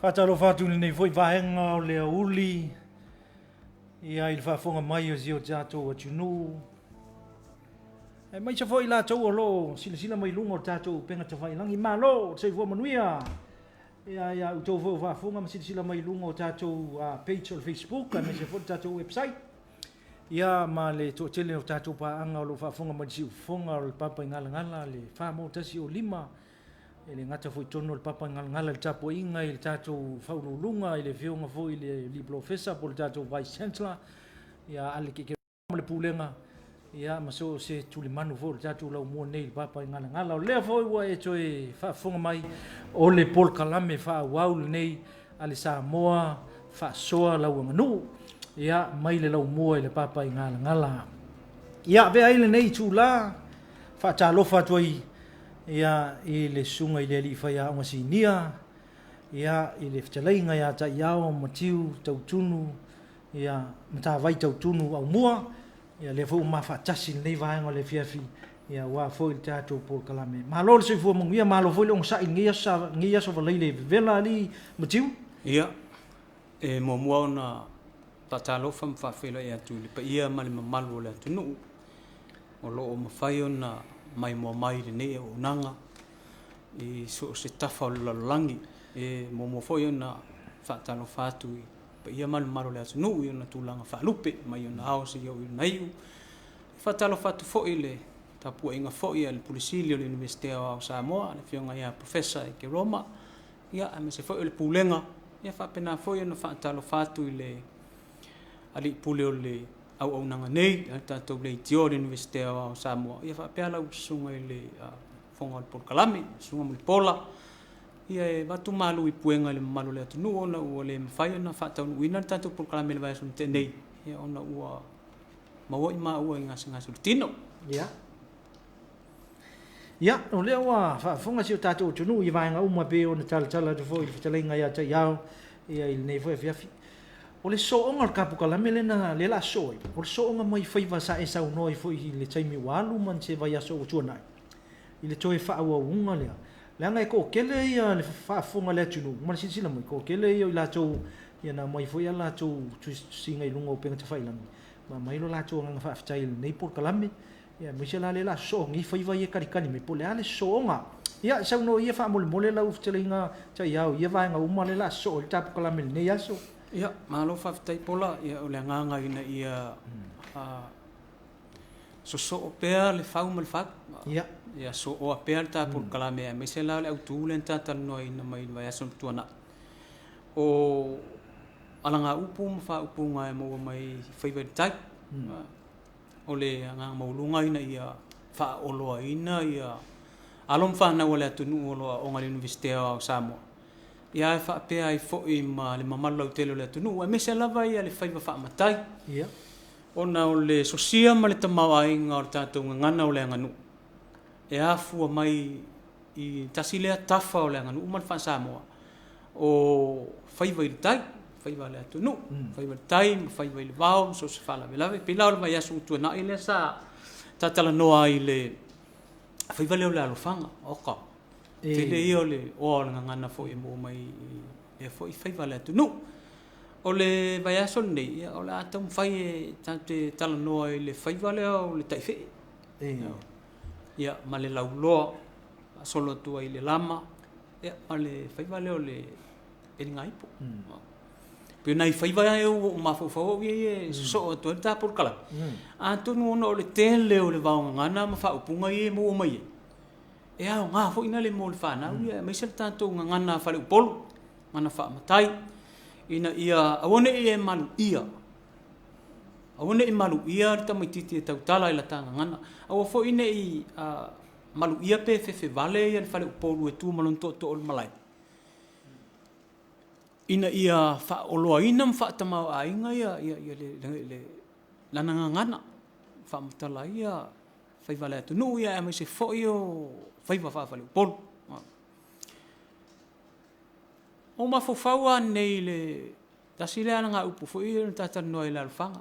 Faatalofa atu i lenei foi vaega o le aoauli ia i le faafofoga mai o si o tatou atunuu, aemaise foi i latou o lo o silasila mai i luga o le tatou upega tafailagi. Malo le soifua manuia ia ia outou foi o faafofoga ma silasila mai i luga o tatou page o le Facebook aemaise foi le tatou website, ia ma le toatele o tatou paaga o lo o faafofoga mai i le siufofoga o le Papaigalagala le 4105. E le gata foi i totonu o le Papaigalagala i le tapuaiga i le tatou Faauluuluga i le Afioga foi i le Alii Polofesa po o le tatou Vice Chancellor ia Aleke Keroma ma le Pulega, ia ma so o se tulimanu foi o le tatou laumua nei i le Papaigalagala. O lea foi ua e toe faafofoga mai, o le polokalame faaauau lenei a le Samoa Faasoa Lau Aganuu, ia mai le laumua i le Papaigalagala. Ia avea ai lenei itula faatalofa atu ai ia i le susuga i le alii faiaoga sinia, ia i le fetalaiga ia Taiao Matiu Tautunu, ia Matavai Tautunu Aumua, ia lea foi ua ma faatasi i lenei vaega o le afiafi, ia aua foi le tatou polokalame. Malo le soifua manuia, malo foi le onosai i lenei aso, lenei aso Faraile vevela alii Matiu. Ia, e muamua ona faatalofa ma faafeiloai atu i le paia ma le mamalu o le atunuu o lo o mafai ona maimoa mai i lenei auaunaga i so o se tafa o le lalolagi. E muamua foi ona faatalofa atu i paia ma le mamalu o le atunuu i ona tulaga faalupe mai ona ao seia oo i ona iu. E faatalofa atu foi i le tapuaiga foi a le Pule Sili o le Iunivesite Aoao o Samoa, le Afioga ia Professor Eke Roma, ia aemaise foi o le Pulega, ia faapena foi ona faatalofa atu i le Alii Pule o le auaunaga nei a le tatou leitio a le Iunivesite Aoao o Samoa, ia faapea lau susuga i le Fofoga o le Polokalame, Susuga Mulipola. Ia e avatu malu i puega i le mamalu o le atunuu ona ua le mafai ona faataunuuina le tatou polokalame i le vaiaso na tea nei, ia ona ua maua i maua i gasegase o le tino. Ia. Ia, o lea ua faafofoga si o tatou atunuu i vaega uma e pei ona talatala atu foi i le fetalaiga ia Taiao ia i lenei foi afiafi. O le sooga o le kapukalame lea na lea la soo ai, o le sooga mai faiva sa e saunoa ai foi i le taimi ua alu ma se vaiaso ua tuanai, i le toe faaauauga lea, leaga e toatele ia le faafofoga a le atunuu ma le silasila mai, toatele ia o i latou ia na aumai foi a latou tusitusiga i luga o upega tafailagi, ma aumai lo latou agaga faafetai i lenei polokalame, ia aemaise la lea la sosoo nei faiva ia e talitali mai, po o le a le sosooga. Ia saunoa ia faamolemole lau fetalaiga Taiao i ia vaega uma lea la sosoo ai le ta polokalame i lenei aso. Ia, malo faafetai Pola. Ia, o le agaga ina ia sosoo pea le fau ma le fau. Ia. Ia sooa pea le ta polokalame aemaise la o le autu lea na ta talanoaina mai le vaiaso na tuanai. O alagaupu ma faaupuga e maua mai faiva i le tai. O le agaga maualuga ina ia faaoloaina ia alo ma fanau a le atunuu o lo o aooga i le Iunivesite Aoao o Samoa, ia ae faapea ai foi ma le mamalu lautele o le atunuu, aemaise lava ia le faiva faamatai. Ia. Ona o le sosia ma le tamaoaiga o le tatou gagana o le aganuu, e afua mai i tasi lea tafa o le aganuu ma le faa-Samoa, o faiva i le tai, faiva a le atunuu, faiva i le tai ma faiva i le vao ma so o se faalavelave. E pei la o le vaiaso ua tuanai lea sa talanoa ai i le faiva lea o le alofaga, oka, tele ia o le oa o le gagana foi e maua mai i lea foi faiva a le atunuu. O le vaiaso lenei, ia, o le a taumafai e tatou te talanoa i le faiva lea o le taifee. Ia, ma le lauloa, faasolo atu ai i le lama, ia, ma le faiva lea o le eligaipo. Pei o nai faiva ia ua ou mafaufau au ia e sosoo atu ai le ta polokalame, atonu ona o le tele o le vaogagana ma faaupuga ia e maua mai ai, e aoga foi na le mo le fanau ia, aemaise le tatou gagana faleupolu, gagana faamatai, ina ia aua ne i e maluia, aua ne i maluia le tamaitiiti e tautala i lata gagana, aua foi ne i maluia pe fefevale le faleupolu e tu ma lona tootoo i le malae, ina ia faaoloaina ma faatamaoaiga lana gagana, faamatala ai ia faiva a le atunuu, ia aemaise foi o faiva faafaleupolu. Ua ou mafaufau lava nei i le tasi lea alagaupu foi lea na ta talanoa ai i le alofaga.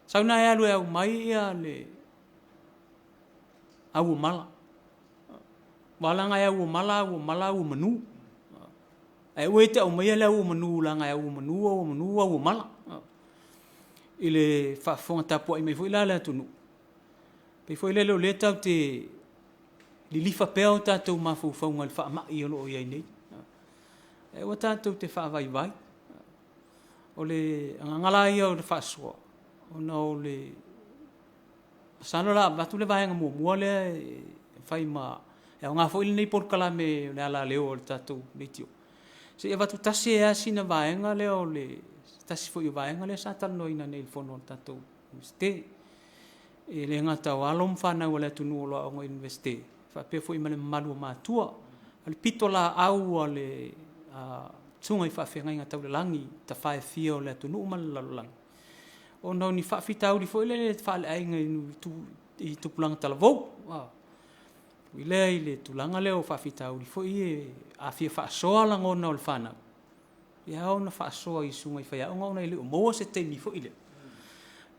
Sau na e alu e aumai ia le auomala. Ua ala ona e auomala, auomala, auomanu. Ae aua e te aumaia le auomanu leaga e auomanu, auomanu, auomala. I le faafofoga tapuai mai foi la a le atunuu, pei foi lele o lea tatou te lilifa pea o tatou mafaufauga i le faamai o lo o i ai nei, ae aua tatou te faavaivai. O le agaga la ia o le faasoa, ona o le masalo o le a avatu le vaega muamua lea e fai ma e aoga foi lenei polokalame o le alaleo a le tatou leitio, se i avatu tasi ai lava sina vaega lea o le se tasi foi o vaega lea sa talanoaina nei i le fono a le tatou Iunivesite. E le gata o alo ma fanau a le atunuu o lo o aooga i le Iunivesite, faapea foi ma le mamalu o matua. O le pitolaau a le susuga i faafeagaiga tau i le lagi i tafa e fia o le atunuu ma le lalolagi, ona o ni faafitauli foi lele faaleaiga i tupulaga talavou. E ui lea i le tulaga lea o faafitauli foi ia a fia faasoa lagona o le fanau, e ao ona faasoa i susuga i faiaoga ona e le o maua se taimi foi lea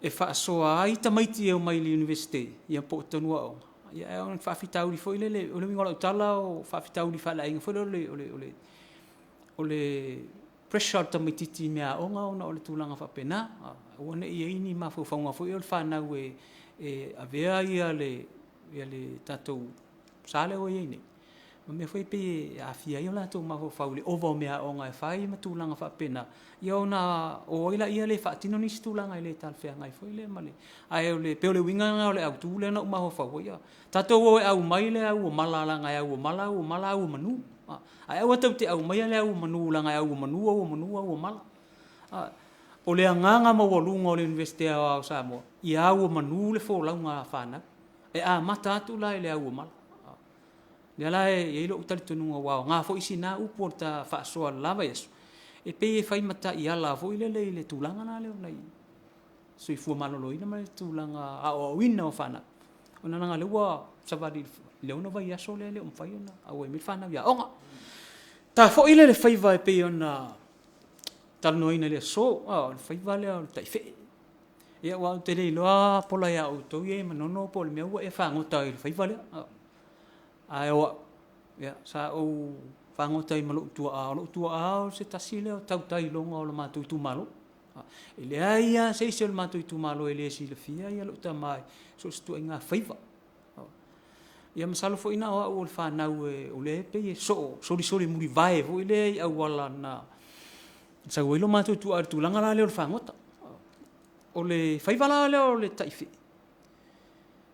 e faasoa ai tamaiti e omai i le Iunivesite ia po o totonu o aoga, ae o ni faafitauli foi lele, o le uiga o lau tala o faafitauli faaleaiga foi lea o le pressure o le tamaitiiti i meaaoga ona o le tulaga faapena, aua ne i i ai ni mafaufauga foi ia o le fanau e avea le tatou sa lea ua i ai nei ma mea foi ia pei e aafia ai o latou mafaufau i le ova o meaaoga e fai ma tulaga faapena, ia ona o ai lea e faatino nisi tulaga e le talafeagai foi lea ma le… Ae pei o le uiga lena o le autu lea na ou mafaufau ai, tatou o e aumai le auomala leaga e auomala, auomala, auomanu, ae aua tatou te aumaia le auomanu leaga e auomanu, auomanu, auomala. O le agaga maualuga o le Iunivesite Aoao o Samoa, ia auomanu le folauga a fanau, e amata atu la i le auomala. O lea la e i ai lou talitonuga ua aoga foi sina upu o le ta faasoa i le la vaiaso, e pei e fai ma taiala foi lele i le tulaga la lea o nai soifua maloloina ma le tulaga aoaoina o fanau, ona leaga o lea ua savali i le 6 vaiaso lea e le o mafai ona auai mai le fanau i aoga. Ta foi lea i le faiva e pei ona talanoaina i le aso, o le faiva lea o le taifee. Ia aua ou te le iloa Pola ia outou ia e i Manono po o le mea ua e fagota ai i le faiva lea. Ae o au, ia, sa ou fagota ai ma lou tuaa, o lou tuaa o se tasi lea o tautai iloga o le matou itumalo. E leai lava se isi o le matou itumalo e le silafia lou tama i so o se ituaiga faiva. Ia masalo foi na o au o le fanau o lea e pei e soo, solisoli mulivae foi lea i auala na sau ai lo matou tuaa i le tulaga la lea o le fagota. O le faiva la lea o le taifee,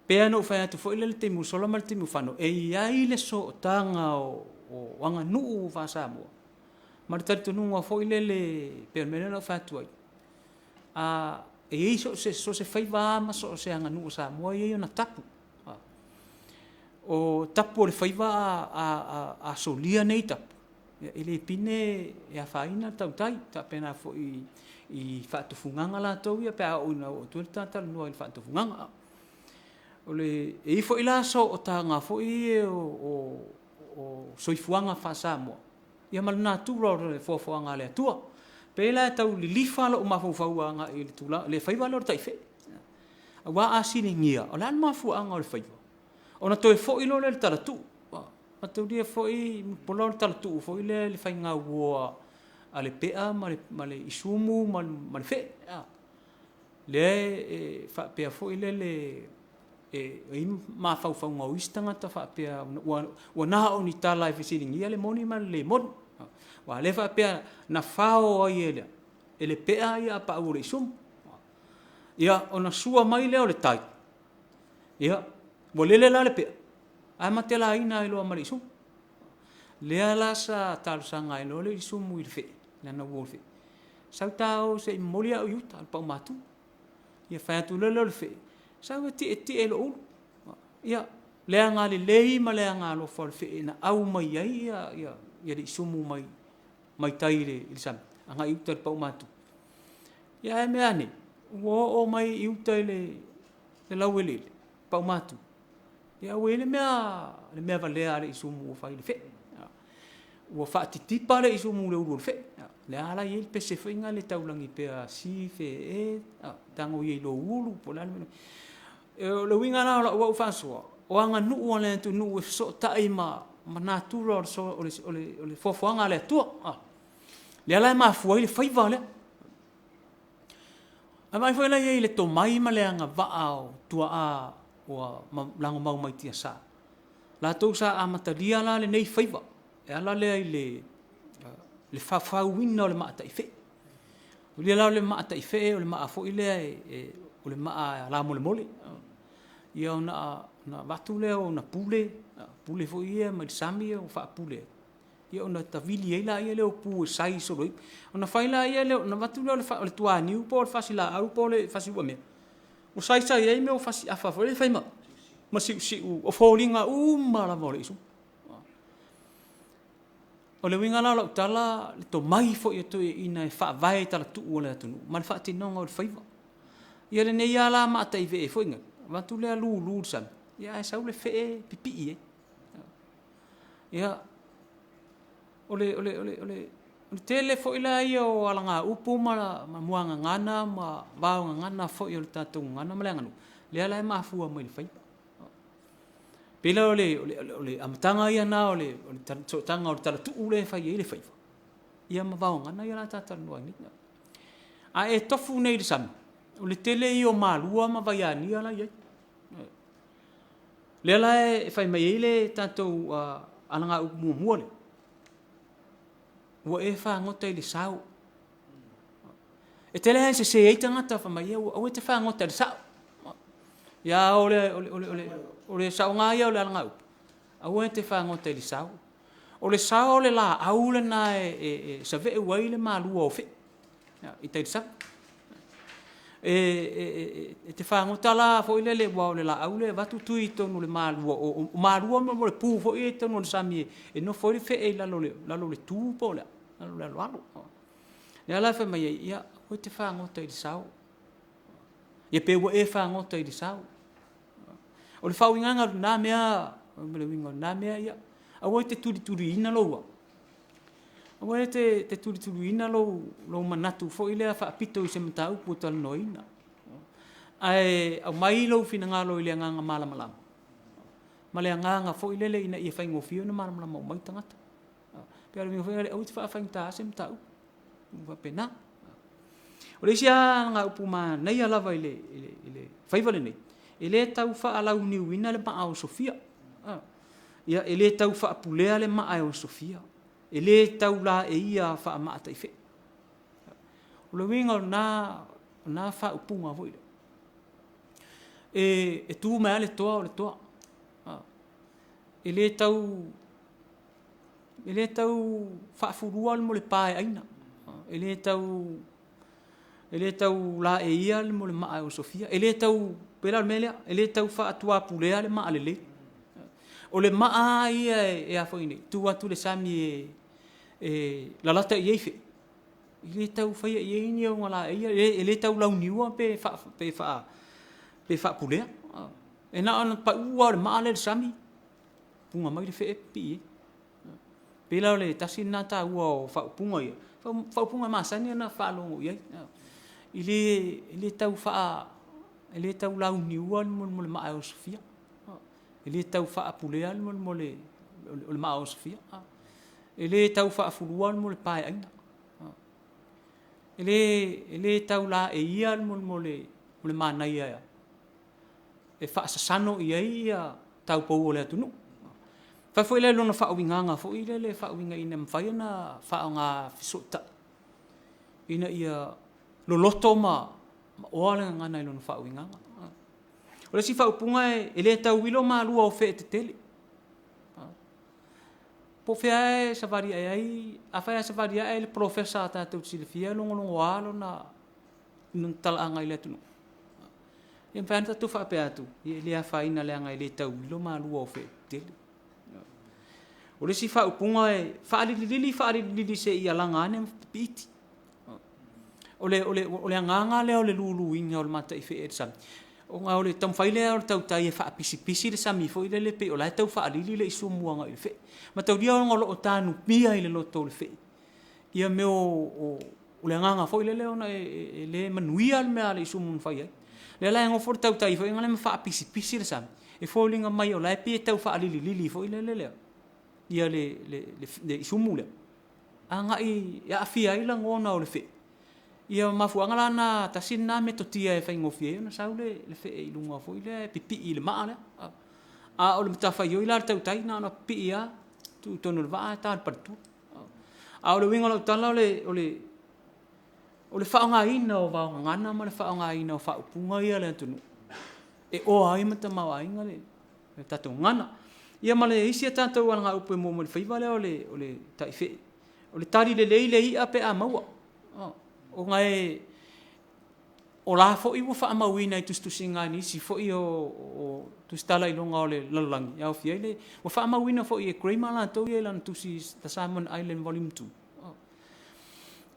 pei lava ona ou fai atu foi lea i le taimi ua sola ma le taimi ua fano, e i ai le sootaga o aganuu faa-Samoa ma le talitonuga foi lele pei o le mea lea na ou fai atu ai, e i ai so o se faiva lava ma so o se aganuu a Samoa e i ai ona tapu. O tapu o le faiva a solia nei tapu, e le pine e afaina le tautai, e faapena foi i faatufugaga latou ia pe a oo ina oo atu ai le ta talanoa i le faatufugaga. E i ai foi la sootaga foi ia o soifuaga faa-Samoa ma le natura o le foafoaga a le Atua. E pei la e tau lilifa lou mafaufau agai i le tulaga, le faiva lea o le taifee. Aua a fesiligia, o le a le mafuaaga o le faiva? Ona toe foi loa lea i le talatuu. Mataulia foi Mulipola o le talatuu foi lea i le faigauo a le pea ma le isumu ma le fee, lea e faapea foi lele e i ai mafaufauga o isi tagata faapea ua na o ni tala e fesiligia le moni ma le le moni. Aua o lea e faapea na fao ai e le pea apaau o le isumu. Ia, ona sua mai lea o le tai, ia, ua lele la le pea, ae matelaina ai loa ma le isumu. Lea la sa talosaga ai loa le isumu i le fee, lana uo le fee, sau ta o se i momoli au i uta i le paumatu. Ia fai atu loa lea o le fee, sau e tietie i lou ulu. Ia, le agalelei ma le agaalofa o le fee na au mai ai le isumu mai tai i le sami agai i uta i le paumatu. Ia ae mea ane, ua oo mai i uta i le laueleele, paumatu, ia ua i ai le mea valea a le isumu ua fai i le fee. Ua faatitipa le isumu i le ulu o le fee. Lea la e i ai le pese foi lena e taulagi pea, si fe e, tago ia i lou ulu po o le a le mea na… O le uiga la o lau au faasoa, o aganuu a le atunuu e fesootai ma natura o le foafoaga a le Atua. Lea la e mafua ai le faiva lea. Ae vaai foi la i ai i le tomai ma le agavaa o tuaa ua lagomau mai tiasa. Latou sa amatalia la lenei faiva e ala lea i le fafauina o le maa taifee. O le la o le maa taifee o le maa foi lea o le maa lamolemole. Ia ona avatu lea o ona pule, pule foi ia mai le sami ua faapule ai, ia ona tavili ai lea o pu e sai solo ai. Ona fai lea, ona avatu lea o le tuaniu po o le fasilaau po o le fasiuamea, ua saisai ai mea o fasiafa foi ia e fai ma siusiu, o foliga uma lava o le isumu. O le uiga la o lau tala, le tomai foi o toeaiina e faavae i talatuu o le atunuu ma le faatinoga o le faiva. Ia lenei lava la maa taivee foi nei, avatu lea lulu i le sami, ae sau le fee pipii ai. Ia, o le tele foi la ia o alagaupu ma muagagana ma vaogagana foi o le tatou gagana ma le aganuu, lea la e mafua mai i le faiva. E pei la o le amataga ia lena o le sootaga o le talatuu lea e fai ai le faiva, ia ma vaogagana ia o le a ta talanoa ai nei. A e tofu nei i le sami, o le tele ia o malua ma vaiania la e i ai. Lea la e fai mai ai le tatou alagaupu muamua lea, ua e fagota i le sao. E tele lava ina sese ai tagata fai mai, aua e te fagota i le sao. Ia o le saoga lava ia o le alagaupu, aua e te fagota i le sao. O le sao o le laau lena e saveu ai le malua o fee i tai i le sami. E te fagota la foi lele aua o le laau lea e avatu tui i totonu o le malua, o malua mo le pu foi lea i totonu o le sami e nofo ai le fee i lalo o le tu po o le a, i lalo o le aloalo. O lea la e fai mai ai, ia aua e te fagota i le sao, ia pe ua e fagota i le sao. O le faauigaga o lena mea, o le uiga o lena mea, ia aua e te tulituliina lou a? Aua e te tulituliina lou manatu foi lea faapito i se mataupu ua talanoaina, ae aumai lou finagalo i le agaga malamalama ma le agaga foi lele ina ia faigofie ona malamalama uma ai tagata. Pei o le uiga foi lea, aua e te faafaigata se mataupu, e faapena. O le isi lava alagaupu manaia lava i le faiva lenei, e le tau faalauniuina le maa osofia, e le tau faapulea le maa e osofia, e le tau laeia faa-maa taifee. O le uiga o lena faaupuga foi lea, e tu mai lava le toa o le toa. E le tau faafulua le pa e aina, e le tau laeia le maa e osofia, e le tau, pei la o le mea lea, e le tau faatuapulea le maa lelei. O le maa lava ia e tu atu i le sami e lalata i ai fee, e le tau faia i ai ni ona laeia, e le tau launiua pe faapulea. E na ona pau lava o le maa lea i le sami, puna mai le fee pipii ai. E pei la o le tasi lena taua o faaupuga ia, o faaupuga masani ona faalogo i ai. E le tau launiua le maa e osofia, e le tau faapulea le maa osofia, e le tau faafulua le pa e aina, e le tau laeia le manaia e faasasano i ai taupou o le atunuu. E fai foi la i lona faauigaga foi lele e faauigaina ina ia mafai ona faaaoga fesootai ina ia loloto ma oa le gagana i lona faauigaga. O le isi faaupuga e le tauilo malua o fee tetele. Po o fea lava e savali ae ai, afai lava e savali ae le polofesa tatou te silafia e logologoa lona talaaga i le atunuu, e mafai lava ona tatou faapea atu, ia e le afaina leaga e le tauilo malua o fee tetele. O le isi faaupuga e faalililili faalililili seia laga ane ma pipiiti. O le agaga lea o le luluina o le mataifee i le sami, ona o le taumafai lea o le tautai e faapisipisi le sami foi lele pei o la e tau faalili le isumu agai i le fee. Mataulia ona o lo o tanumia i le loto o le fee ia mea o le agaga foi lele ona e le manuia le mea a le isumu na fai ai. O lea la e nofo le tautai foi lea ma faapisipisi le sami, e foliga mai o la e pei e tau faalililili foi lele ia le isumu lea. agai e aafia ai lagona o le fe'e. Ia mafuaaga la lena tasi lena metotia e faigofie ai ona sau le le fe'e i luga foi lea e pipii i le maa lea. A o le matafaioi la a le tautai na ona pipii lava tuu i totonu o le vaa ae ta i le paletua. A o le uiga o lau tala o le o le o le faaaogaina o vaogagana ma le faaaogaina o faaupuga ia a le atunuu e oa ai ma tamaoaiga le le tatou gagana. Ia ma le isi a tatou alagaupu e maua mai le faiva lea o le o le taifee, o le tali lelei le i'a pe a maua. Ona e o la foi ua faamauina i tusitusiga a nisi foi o o tusitala i luga o le lalolagi e aofia ai le ua faamauina foi e Kramer latou ia i lana tusi The Samoan Island Volume 2,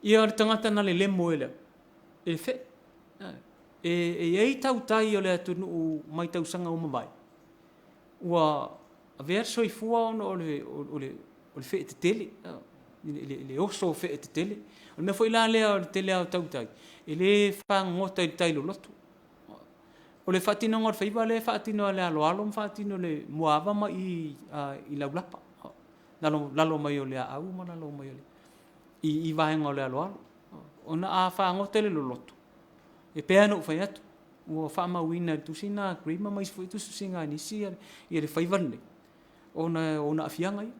ia le tagata na lelemo e le e le fe'e. E i ai tautai o le atunuu mai tausaga ua mavae ua avea le soifua ona o le o le o le fe'e tetele, i le oso o fe'e tetele. O le mea foi la lea o le tele lava o tautai e le fagogota i le tai loloto. O le faatinoga o le faiva lea e faatino e le aloalo ma faatino e le muaava ma i i laulapa, lalo lalo mai o le aau ma lalo mai o le i i vaega o le aloalo. Ona a fagota i le loloto, e pei lava ona ou fai atu, ua faamauina i le tusi lena a Kramer ma isi foi tusitusiga a nisi le faiva lenei ona o ona aafiaga ia.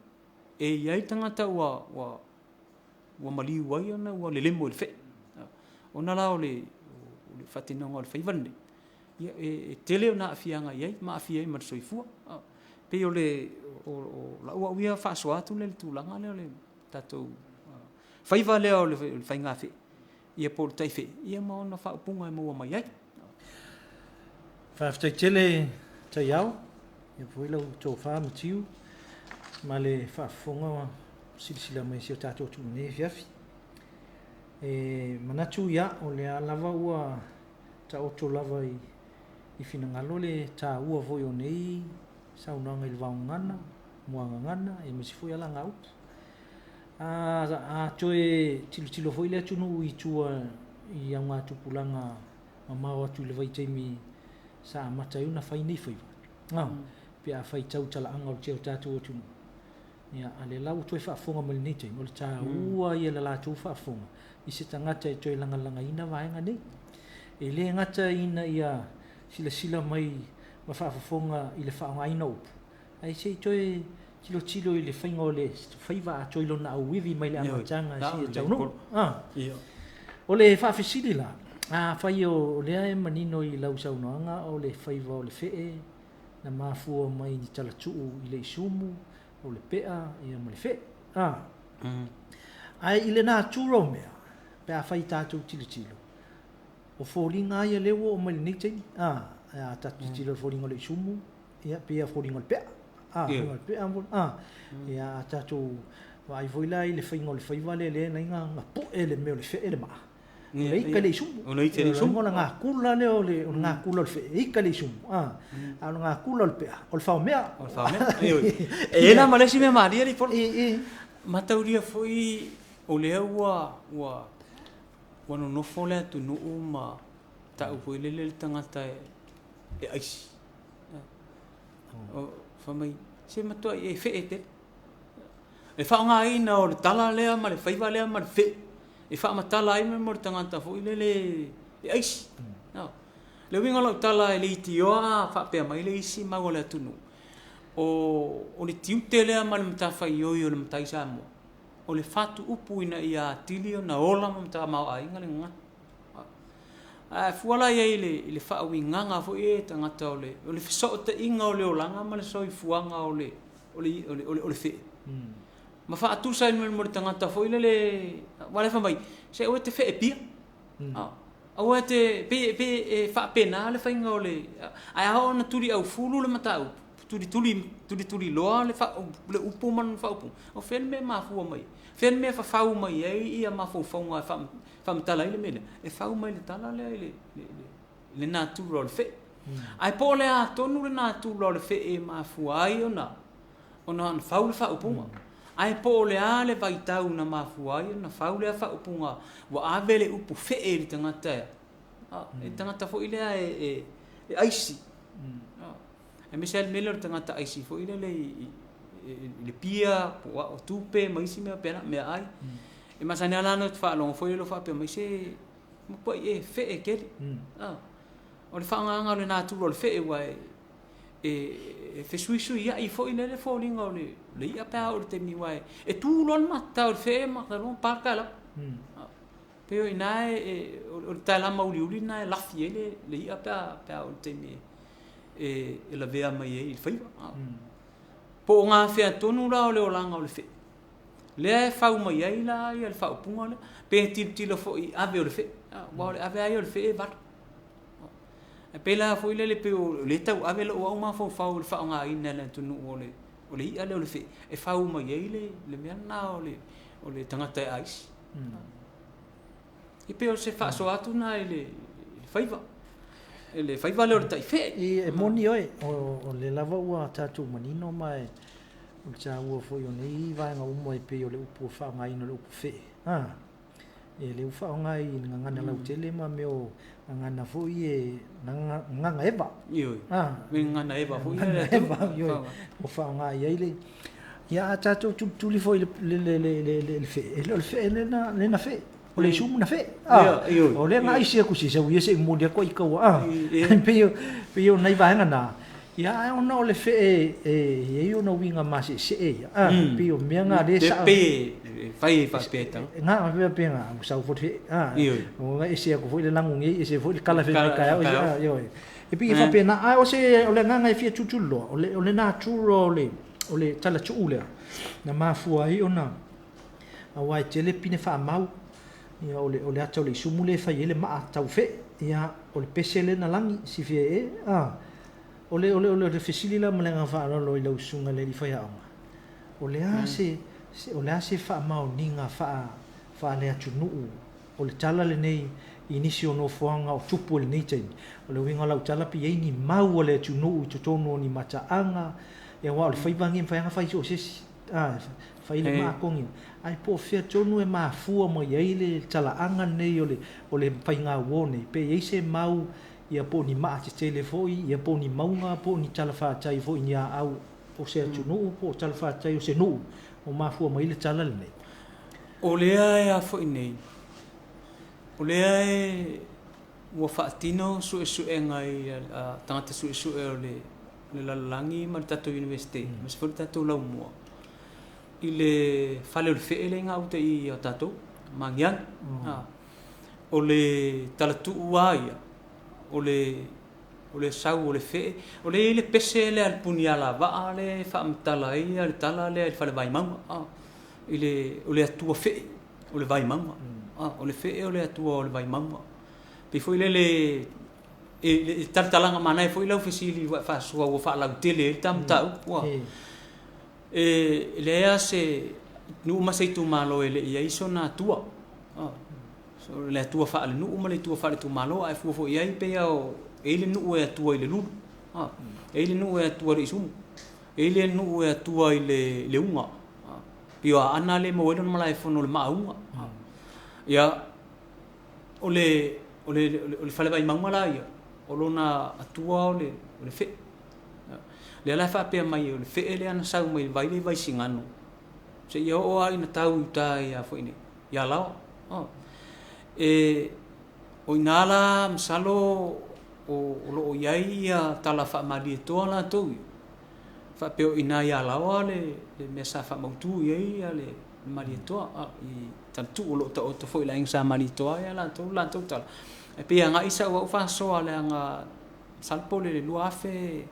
E i ai tagata ua ua ua maliu ai ona ua lelemo i le fe'e. Ona la o le faatinoga o le faiva lenei, ia e tele ona aafiaga e i ai ma aafia ai ma le soifua. E pei o le o lau au ia faasoa atu lea i le tulaga lea o le tatou faiva lea o le faigafee ia po o le taifee ia ma ona faaupuga e maua mai ai. Faafetai tele Taiao, ia foi lau tofa Matiu ma le faafofoga ma silasila mai i si o tatou atunuu i lenei afiafi. E manatu ia, o lea lava ua taoto lava i finagalo le taua foi o nei saunoaga i le vaogagana, muagagana, aemaise foi alagaupu. A toe tilotilo foi le atunuu i tua i augatupulaga mamao atu i le vaitaimi sa amata ai ona fai nei faiva, pe a faitau i talaaga o si o tatou atunuu, ia, a o lea la ua toe faafofoga mai i lenei taimi, o le taua ia i le latou faafofoga i se tagata e toe lagalagaina vaega nei. E le gata ina ia silasila mai ma faafofoga i le faaaogaina o upu, ae se i toe tilotilo i le faiga o le faiva atoa i lona auivi mai le amataga seia taunuu. O le faafesili la, afai o lea e manino i lau saunoaga o le faiva o le fee na mafua mai ni talatuu i le isumu, o le pea ia ma le fee. Ae i le natura o mea, pe afai tatou tilotilo, o foliga lava ia lea ua oo mai lenei taimi. A tatou tilotilo i le foliga o le isumu, ia pei lava o foliga o le pea. A, foliga o le pea, a. Ia a tatou vaai foi la i le faiga o le faiva lea lea e ala ai ona pue le mea o le fee le maa, o le ika i le isumu. O le ika i le isumu. O le gakula lea o le gakula o le fee, e ika i le isumu, a. A o le gakula o le pea, o le faomea. O le faomea. E i ai la ma le isi mea malie alii Polo. Mataulia foi o lea ua ua ua nonofo le atunuu ma tau foi lele le tagata e aisi. Fai mai, se matuai e fee tele. Le faaaogaina o le tala lea ma le faiva lea ma le fee e faamatala ai mo le tagata foi lele e aisi. Le uiga o lau tala e leitioa a faapea mai le isi mau a le atunuu, o le tiute lea ma le matafaioi o le matai Samoa, o le fatu upu ina ia atili ona ola ma tamaoaiga le gagana. Ae a fua la i ai i le faauigaga foi ia e tagata o le, o le fesootaiga o le olaga ma le soifuaga o le, o le, o le, o le fee, ma faatusa i le mea o le tagata foi lele, aua o la e fai mai, se aua e te fee pia, aua e te, pei, pei e faapena le faiga o le, ae a oo ina tuliaufulu le mataupu, tulituli, tulituliloa le le upu ma lona faaupuga, o fea le mea e mafua mai ai? Fea le mea e fafau mai ai ia mafaufauga e faamatala ai le mea lea? E fau mai le tala lea i le natura o le fee. Ae po o le a tonu le natura o le fee e mafua ai ona ona fau le faaupuga? Ae po o le a le vaitau na mafua ai ona fau lea faaupuga ua ave le upu fee i le tagata e le tagata foi lea e aisi. Aemaise lava le mea lea o le tagata aisi foi lele i le pia po o a o tupe ma isi mea faapena, meaai. E masani lava la ona ou faalogo foi lele o faapea mai, se matuai e fe'e tele. O le faagaga o le natura o le fe'e aua e fesuisuia'i foi lea le foliga o le i'a pe a oo i le taimi aua e tu loa le matatao i le fe'e ma ta pa le taelama. Pei o i ina o le taelama uliuli lena e lafi ai le i'a pe a oo i le taimi e lavea mai ai i le faiva. Po o gafea tonu la o le olaga o le fe'e lea e fau mai ai la le faaupuga lea, pe tilotilo foi i ave o le fe'e, aua o le ave lava ia o le fe'e e 8. Ae pei la foi lele pei o lea e tau ave lou au mafaufau i le faaaogaina e le atunuu o le i'a lea o le fe'e e fau mai ai le mea lena o le tagata e aisi. E pei o se faasoa atu lena i le faiva, le faiva lea o le taife'e. E moni oe, o lea lava ua tatou manino ma e o le taua foi o nei vaega uma e pei o le upu o le faaaogaina o le upu fe'e. E lea ua faaaoga i le gagana lautele ma mea o gagana foi e gagana eva. Ioe. Gagana eva foi le eva, ioe. Ua faaaoga i ai le ia a tatou tulituli foi le fe'e, e le o le fe'e lea na fe'e, o le isumu na fe'e. O lea na aisi atu se sau ia se'i momoli atu ai taua. Pei o nai vaega na. Ia ae ona o le fe'e e i ai ona uiga mase'ese'e ia. Pei o mea na lea sa pe fai e faapea i taga. Na pei na ua sau foi le fe'e. Ua ese atu foi le lagu nei, ese foi le kala fai mai taeao, ioe. E pei e faapena, ae o se o le agaga e fia tulituliloa, o le natura o le talatuu lea na mafua ai ona aua e tele pine faamau. Ia o le ata o le isumu lea e fai ai le maa tau fe'e. Ia o le pese lea na lagi silafia e. O le fesili la ma le agaga faaaloalo i lau susuga i le alii faiaoga, o le a se o le a se faamaoniga faale-atunuu o le tala lenei i nisi o nofoaga o tupu i lenei taimi? O le uiga o lau tala pe i ai ni mau a le atunuu i totonu o ni mataaga, aua o le faiva lenei e mafai lava ona fai so o se isi, fai le maa togi, ae po o fea tonu e mafua mai ai le talaaga lenei o le faiga uo nei, pe i ai se mau ia po o ni maa tetele foi, ia po o ni mauga, po o ni talafatai foi i ni aau o se atunuu, po o talafatai o se nuu o mafua mai le tala lenei. O lea e a foi nei, o lea e ua faatino suesuega i tagata suesue o le lalolagi ma le tatou Universite, aemaise foi le tatou laumua, i le fale o le fe'e lea i gauta i a tatou, Magiagi. O le talatuu lava ia, o le sau o le fe'e, o lea e i ai le pese lea a le Punialavaa lea e faamatala ai le tala lea i le fale Vaimauga, i le o le Atua fe'e o le Vaimauga. O le fe'e o le Atua o le Vaimauga. Pei foi lele e talatalaga manaia foi lau fesili ua e faasoa ua faalautele ai le ta mataupu. E leai lava se nuu ma se itumalo e le i ai sona Atua. O le Atua faalenuu ma le Atua faale-itumalo, ae fua foi i ai pei o e i ai le nuu e Atua i le lulu, e i ai le nuu e Atua i le isumu, e i ai le nuu e Atua i le uga. Pei o Aana lea e maua ai lona malaefono o le maauga. Ia, o le fale Vaimauga la ia, o lona Atua o le fe'e. Lea la e faapea mai o le fe'e lea na sau mai le vai lea i Vaisigano, seia oo lava ina tau i uta ia foi nei, i Alaoa. O i ina la masalo o loo i ai ia tala faamalietoa latou ia, faapea o i ina i Alaoa le mea sa faamautu i ai le Malietoa, i talatuu o loo taoto foi i le aiga Sa Malietoa ia latou tala. E pei e agai sau au faasoa leaga masalo po o le 2010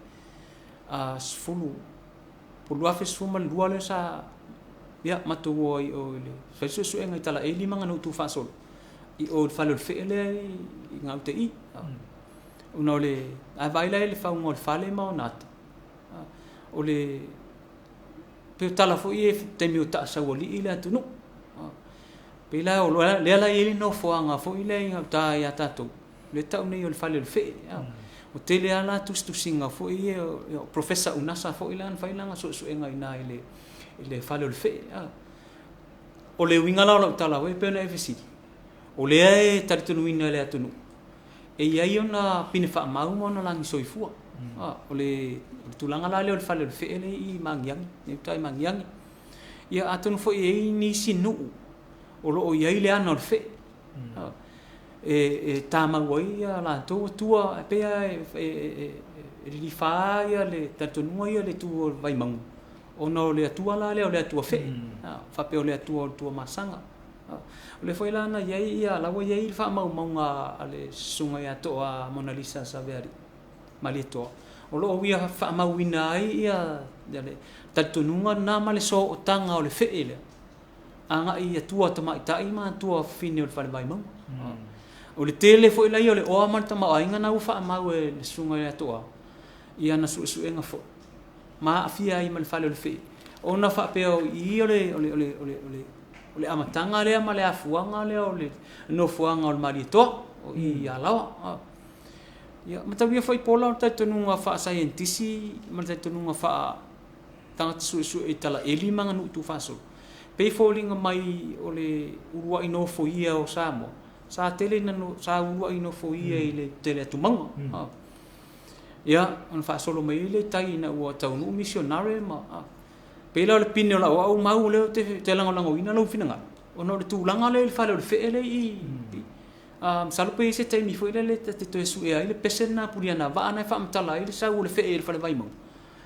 po o le 2012 lea sa ia matou o ai i o i le fai suesuega i talaeli ma aganuu tuufaasolo i o i le fale o le fe'e lea i gauta i i. Ona o le a vaai la i le fauga o le fale ma ona ata, o le pei o tala foi ia i taimi o taasaualii le atunuu. Pei la o lea la e i ai le nofoaga foi lea i gauta ia tatou, lea e tau nei o le fale o le fe'e. O tele lava la tusitusiga foi ia, o Professor Unasa foi la na fai lana suesuega i ina i le fale o le fe'e. O le uiga la o lau tala foi pei ona e fesili, o lea e talitonuina e le atunuu e i ai ona pine faamau ma ona lagi soifua. O le tulaga la lea o le fale o le fee lea i Magiagi, i uta i Magiagi. Ia atonu foi e i ai nisi nuu o lo o i ai le ana o le fee. E tamau ai ia latou atua, e pei lava e lilifa lava le talitonuga ia i le itu o le Vaimauga, ona o le atua la lea o le atua fee, faapea o le atua o le Tuamasaga. O lea foi la na i ai, la ua i ai le faamaumauga a le Susuga ia Toa Monalisa Savealii Malietoa, o lo o ia faamauina ai ia le talitonuga lena ma le sootaga o le fee lea agai i atua tamaitai ma atua fafine o le Fale Vaimauga. O le tele foi la ia o le oa ma le tamaoaiga na ua faamau e le Susuga ia Toa i ana suesuega foi ma aafia ai ma le fale o le fee, ona faapea o i o le amataga lea ma le afuaga lea o le nofoaga o le Malietoa o i Alaoa. Ia, mataulia foi pola o le talitonuga faasaienitisi ma le talitonuga faa-tagata suesue i talaeli ma aganuu tuufaasolo, pei e foliga mai o le uluai nofoia o Samoa, sa tele ina sa uluai nofoia i le tele atu mauga. Ia, ona faasolo mai ai lea i tai ina ua taunuu misionare ma pei la o le pine o lau au mau lea ou te lagolagoina lou finagalo, ona o le tulaga lea i le fale o le fee lea i masalo pe i ai se taimi foi lele ta te toe sue ai le pese lena a Pulianavaa na e faamatala ai le sau o le fee i le fale Vaimauga.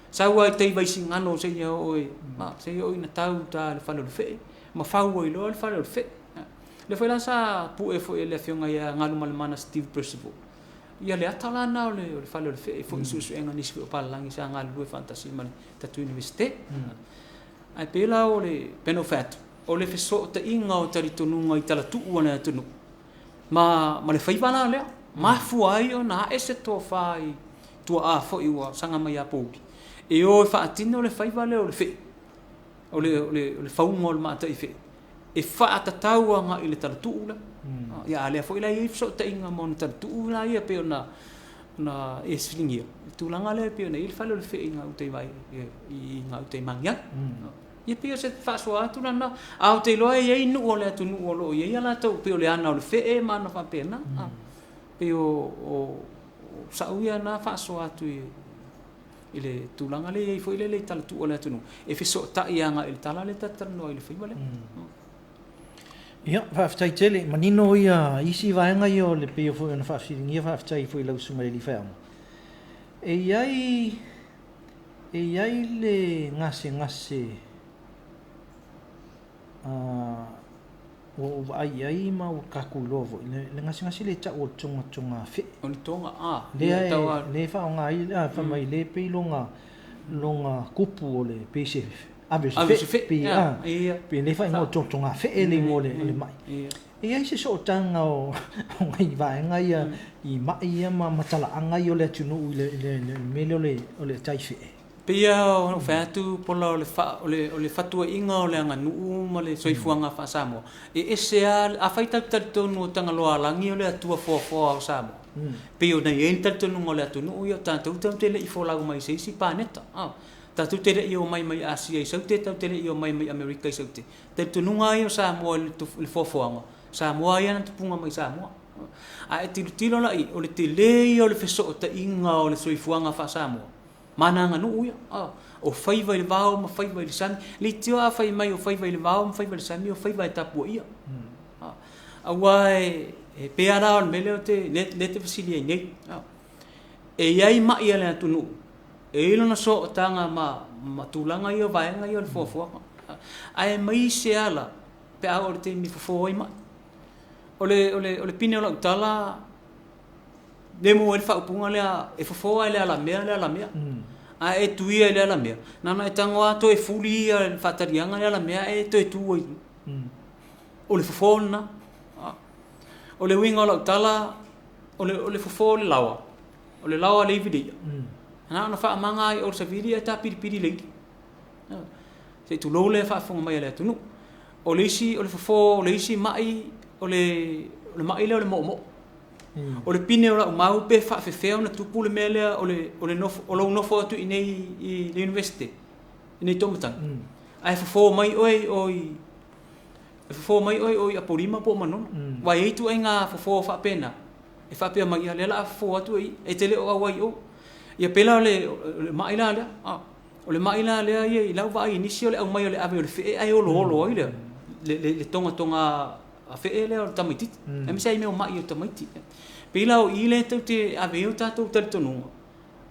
Sau lava i tai Vaisigano seia oo i seia oo ina tau i uta i le fale o le fee ma fau ai loa le fale o le fee. Lea foi la sa pue foi e le afioga ia Galumalemana Steve Percival ia le ata la lena o le fale o le fee foi i suesuega a nisi foi o papalagi sa galulue faatasi ma le tatou Iunivesite. Ae pei la o le pei ona ou fai atu, o le fesootaiga o talitonuga i talatuu a le atunuu ma le faiva la lea, mafua ai ona ae se tofa i tuaa foi ua saga mai ia pouli, e o e faatino le faiva lea o le fee, o le fauga o le matai fee, e faatatau agai i le talatuu lea. Ia a o lea foi la e i ai fesootaiga ma ona talatuu la ia pei ona e fesiligia, le tulaga lea pei ona i ai le fale o le fee i gauta i gauta i Magiagi. Ia pei o se faasoa atu lena, ae ou te iloa e i ai nuu o le atunuu o lo o i ai a latou, pei o le ana o le fee ma ana faapena. Pei o sau ia na faasoa atu i le tulaga lea e i ai foi lele i talatuu o le atunuu, e fesootai agai i le tala lea ta te talanoa ai i le faiva lea. Ia, faafetai tele, manino ia isi vaega ia o le pei foi ona faafesiligia, faafetai foi i lau Susuga i le Alii Faiaoga. E i ai, e i ai le gasegase ua ou vaai i ai ma ua tatou iloa foi, le gasegase lea e tau o le togatoga fe'e. O le toga, a, lea e faaaoga ai, fai mai lea e pei lona tupu o le pei se ave o se fe'e, pei pei lea e faaigoa o le togatoga fe'e le igoa o le ma'i. E i ai se sootaga o nai vaega ia i ma'i ia ma talaaga ia o le atunuu i le mea lea o le tai fe'e? Pei lava ona ou fai atu Pola o le fatuaiga o le aganuu ma le soifuaga faa-Samoa, e ese lava, afai tatou te talitonu o Tagaloaalagi o le Atua foafoa o Samoa, pei ona i ai le talitonuga o le atunuu ia, o tatou tatou te le i folau mai i se isi paneta, tatou te le i omai mai Asia i Saute, tatou te le i omai mai Amerika i Saute. Talitonuga lava ia o Samoa i le foafoaga, Samoa ia na tupuga mai Samoa. A e tilotilo la i ai, o le tele ia o le fesootaiga o le soifuaga faa-Samoa ma ana aganuu ia, o faiva i le vao ma faiva i le sami. Leitioa a fai mai o faiva i le vao ma faiva i le sami, o faiva e tapuaia. Aua e pei lava la o le mea lea ou te, lea e te fesili ai nei. E i ai mai a le atunuu, e i ai lona sootaga ma tulaga ia o vaega ia o le foafoaga. Ae aemaise lava la pe a oo i le taimi e fofo ai mai. O le pine o lau tala, le maua ai le faaupuga lea, e fofo lava i le alamea le alamea. A e tuia i le alamea, na ona e tago lava toe fuli ia le faataliaga le alamea ae e toe tu ai. O le fofo lena. O le uiga o lau tala, o le fofo o le laoa, o le laoa a le ivi le i'a, na ona faamaga lava i o i le savili ae tapilipili i le ili. Se i tulou le faafofoga mai a le atunuu. O le isi, o le fofo o le isi ma'i, o le ma'i lea o le moomoo. O le pine o lau mau pe faafefea ona tupu le mea lea o le o lou nofo atu i inei i le Iunivesite, i inei i Toomatagi, ae fofo mai oe i o i e fofo mai oe i o i Apolima po o Manono. Aua e i ai ituaiga fofo faapena, e faapea mai, ia o lea o le a fofo atu e ia, e te le o auai i o. Ia pei la o le ma'i la lea, o le ma'i la lea ia i lau vaai i nisi o le aumai o le ave o le fe'e ae oloolo ai le togatoga fe'e lea o le tamaitiiti, aemaise lava i mea o ma'i o tamaiti. Pei la o i lea tou te ave i ai o tatou talitonuga,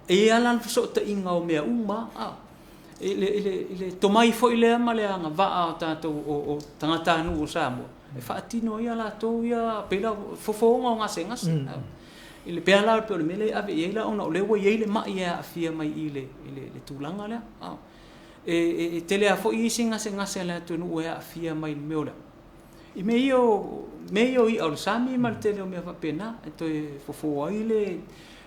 e i ai lava la le fesootaiga o mea uma lava, i le tomai foi lea ma le agavaa o tatou o tagatanuu o Samoa e faatino ai a latou ia pei la o fofooga o gasegase. Pei lava la pei o le mea lea e ave i ai la ona o lea ua i ai le ma'i e aafia mai i le tulaga lea. E tele lava foi isi gasegase a le atunuu e aafia mai i le mea o le a? I mea ia o mea ia o i'a o le sami ma le tele o mea faapena e toe fofo ai le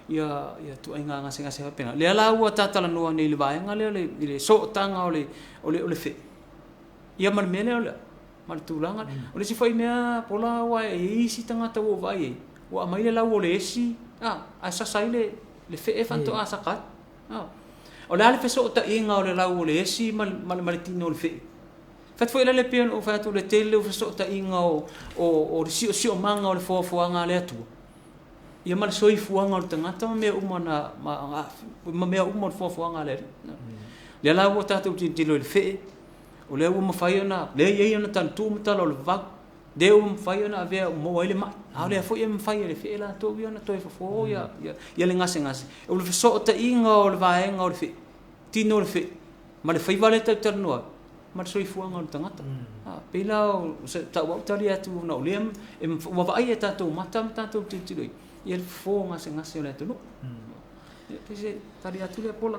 ia ituaiga gasegase faapena. Lea la ua ta talanoa nei i le vaega lea i le sootaga o le fe'e ia ma le mea lea o le a? Ma le tulaga lea. O le isi foi mea Pola aua e i ai isi tagata ua ou vaai i ai, ua aumai le lau o le esi ae sasa ai le fe'e faatoa saka atu. O le a le fesootaiga o le lau o le esi ma le tino o le fe'e? Fai atu foi lele pei ona ou fai atu i le tele o fesootaiga o le siosiomaga o le foafoaga a le Atua ia ma le soifuaga o le tagata ma mea uma na ma mea uma o le foafoaga a le Alii. Lea la ua tatou tilotilo i le fe'e, o lea ua mafai ona, lea e i ai ona talatuu ma tala o le vavau, lea ua mafai ona avea ua maua ai le ma'i, a o lea foi e mafai e le fe'e latou ia ona toe fofo ia le gasegase. O le fesootaiga o le vaega o le fe'e, tino o le fe'e ma le faiva lea tatou te talanoa ai, ma le soifuaga o le tagata. Pei la o sau au tali atu ona o lea ua vaai e tatou mata ma tatou tilotilo i ai le fofo o gasegase o le atunuu. Pei se tali atu lea Pola.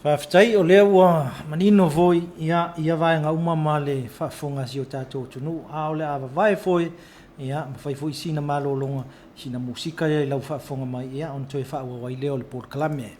Faafetai o lea ua manino foi ia vaega uma ma le faafofoga a si o tatou atunuu, a o le a vavae foi ma fai foi sina malologa, sina musika ia i lau faafofoga mai ona toe faaauau ai lea o le polokalame.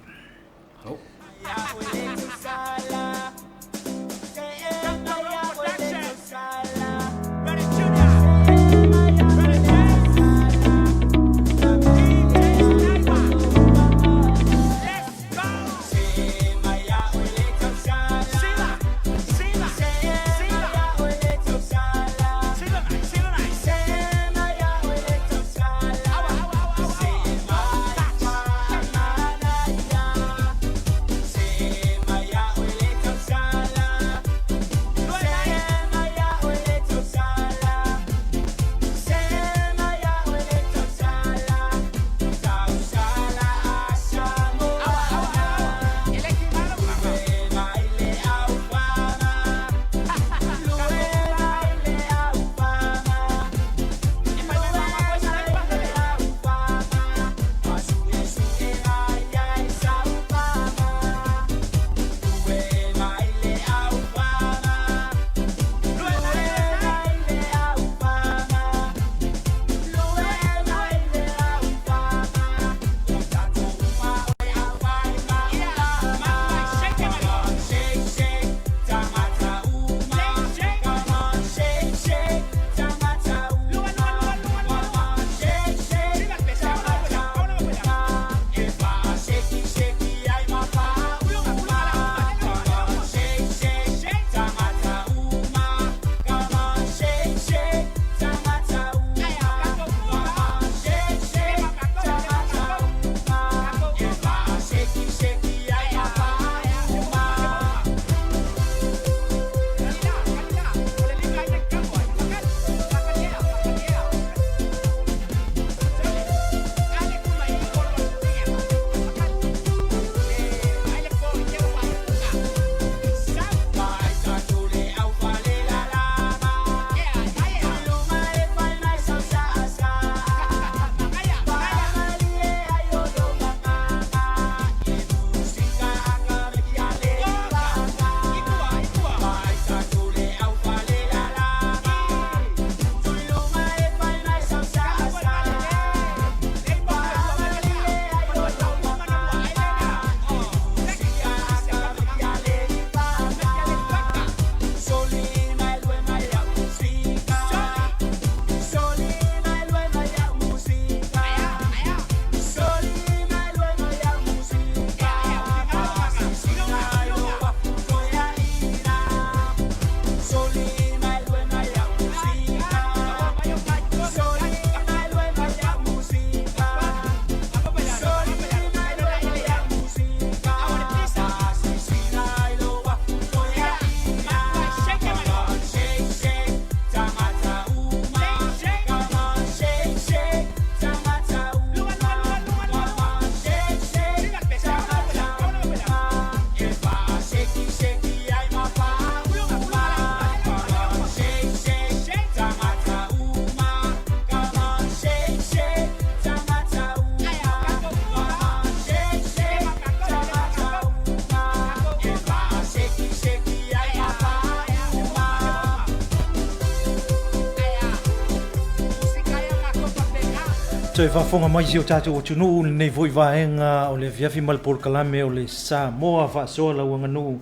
Toe faafofoga mai si o tatou atunuu i lenei foi vaega o le afiafi ma le polokalame o le Samoa Faasoa lau aganuu.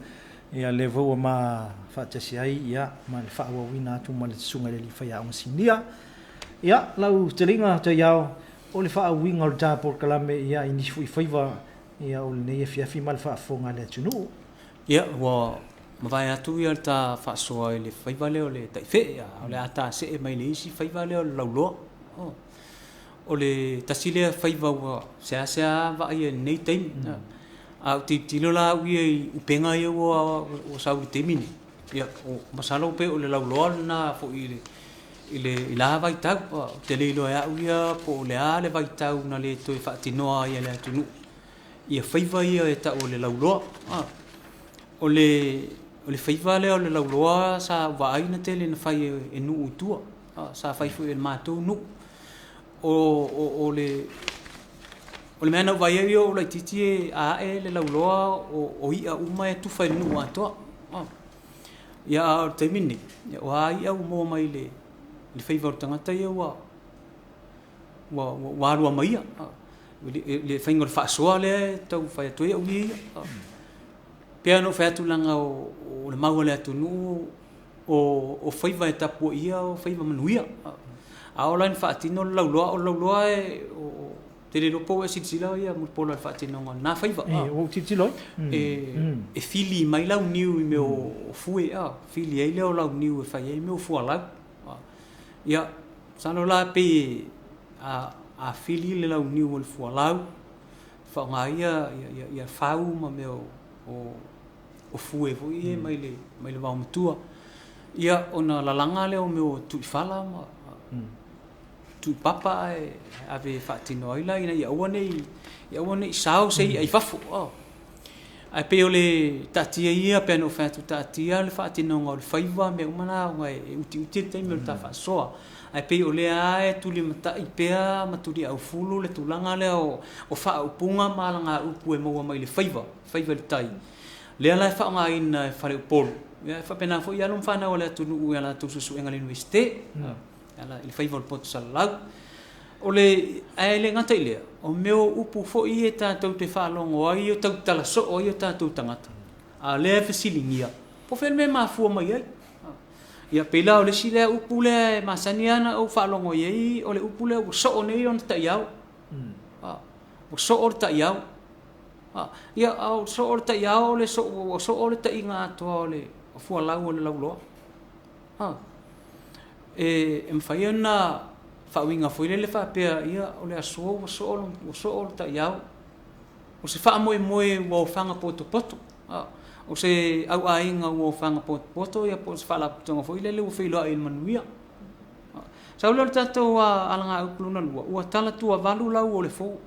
Ia lea foi ua ma faatasi ai ia ma le faaauauina atu ma le susuga i le alii faiaoga sinia. Ia lau taliga taiao o le faaauiga o le ta polokalame ia i nisi foi faiva ia o lenei afiafi ma le faafofoga a le atunuu. Ia, ua mavae atu ia le ta faasoa i le faiva lea o le taifee, a o le a ta see mai le isi faiva lea o le lauloa. Oh. O le tasi lea faiva ua seasea vaaia i lenei taimi. A ou tilotilo la au ia i upega ia ua sau i le taimi nei, ia, o masalo pei o le lauloa lena foi i le i le i la vaitau. Ou te le iloa e au ia po o le a le vaitau na le toe faatinoa ai e le atunuu ia faiva ia e tau o le lauloa. O le faiva lea o le lauloa sa ou vaai na tele na fai e nuu i tua, sa fai foi e le matou nuu. O le mea na ou vaai ai o laitiiti e a ae le lauloa o i'a uma e tufa i le nuu atoa. Ia a o le taimi lenei, o a i'a ua maua mai i le faiva o le tagata ia ua alu lava ma ia. Le faiga o le faasoa lea e tau fai atu ai au ia. Pei lava ona ou fai atu leaga o le mau a le atunuu o faiva e tapuaia o faiva manuia. A oo la ina faatino le lauloa, o le lauloa e te le iloa po o ua e silasila Mulipola i le faatinoga o lena faiva. Ua ou tilotilo ai. E fili mai launiu i mea o fue, fili ai lea o launiu e fai ai mea o fualau. Ia, masalo la pei a fili le launiu o le fualau, faaaoga ai ia fau ma mea o fue foi ia mai le vaomatua. Ia, ona lalaga lea o mea o tuifala ma tuipapa ae ave e faatino ai la ina ia aua ne i sao se i'a i fafo. Ae pei o le taatia ia, pei ona ou fai atu, taatia le faatinoga o le faiva, mea uma na ona e utiuti le taimi o le ta faasoa. Ae pei o lea lava e tulimatai pea ma tuliaufulu le tulaga lea o faaupuga ma alagaupu e maua mai le faiva, faiva i le tai. Lea la e faaaogaina e faleupolu, e faapena foi alo ma fanau a le atunuu i a latou suesuega i le Iunivesite, i le faiva o le poto salalau. O le, ae le gata i lea, o mea o upu foi ia tatou te faalogo ai o tautala soo ai o tatou tagata, a o lea e fesiligia, po o fea le mea e mafua mai ai. Ia, pei la o le isi lea upu lea e masani lava ona ou faalogo i ai, o le upu lea ua soo nei ona taiao. Ua soo le taiao. Ia, a ua soo le taiao, o le soo, ua soo le taiga atoa o le fualau o le lauloa. E mafai ona faauiga foi lele faapea, ia, o le aso ua soo le taiao. O se faamoemoe ua ofaga potopoto. O se auaiga ua ofaga potopoto, ia po o se faalapotopotoga foi lele ua feiloai i le manuia. Sau lea o le tatou alagaupu lona lua, ua talatuavalu lau o le fo.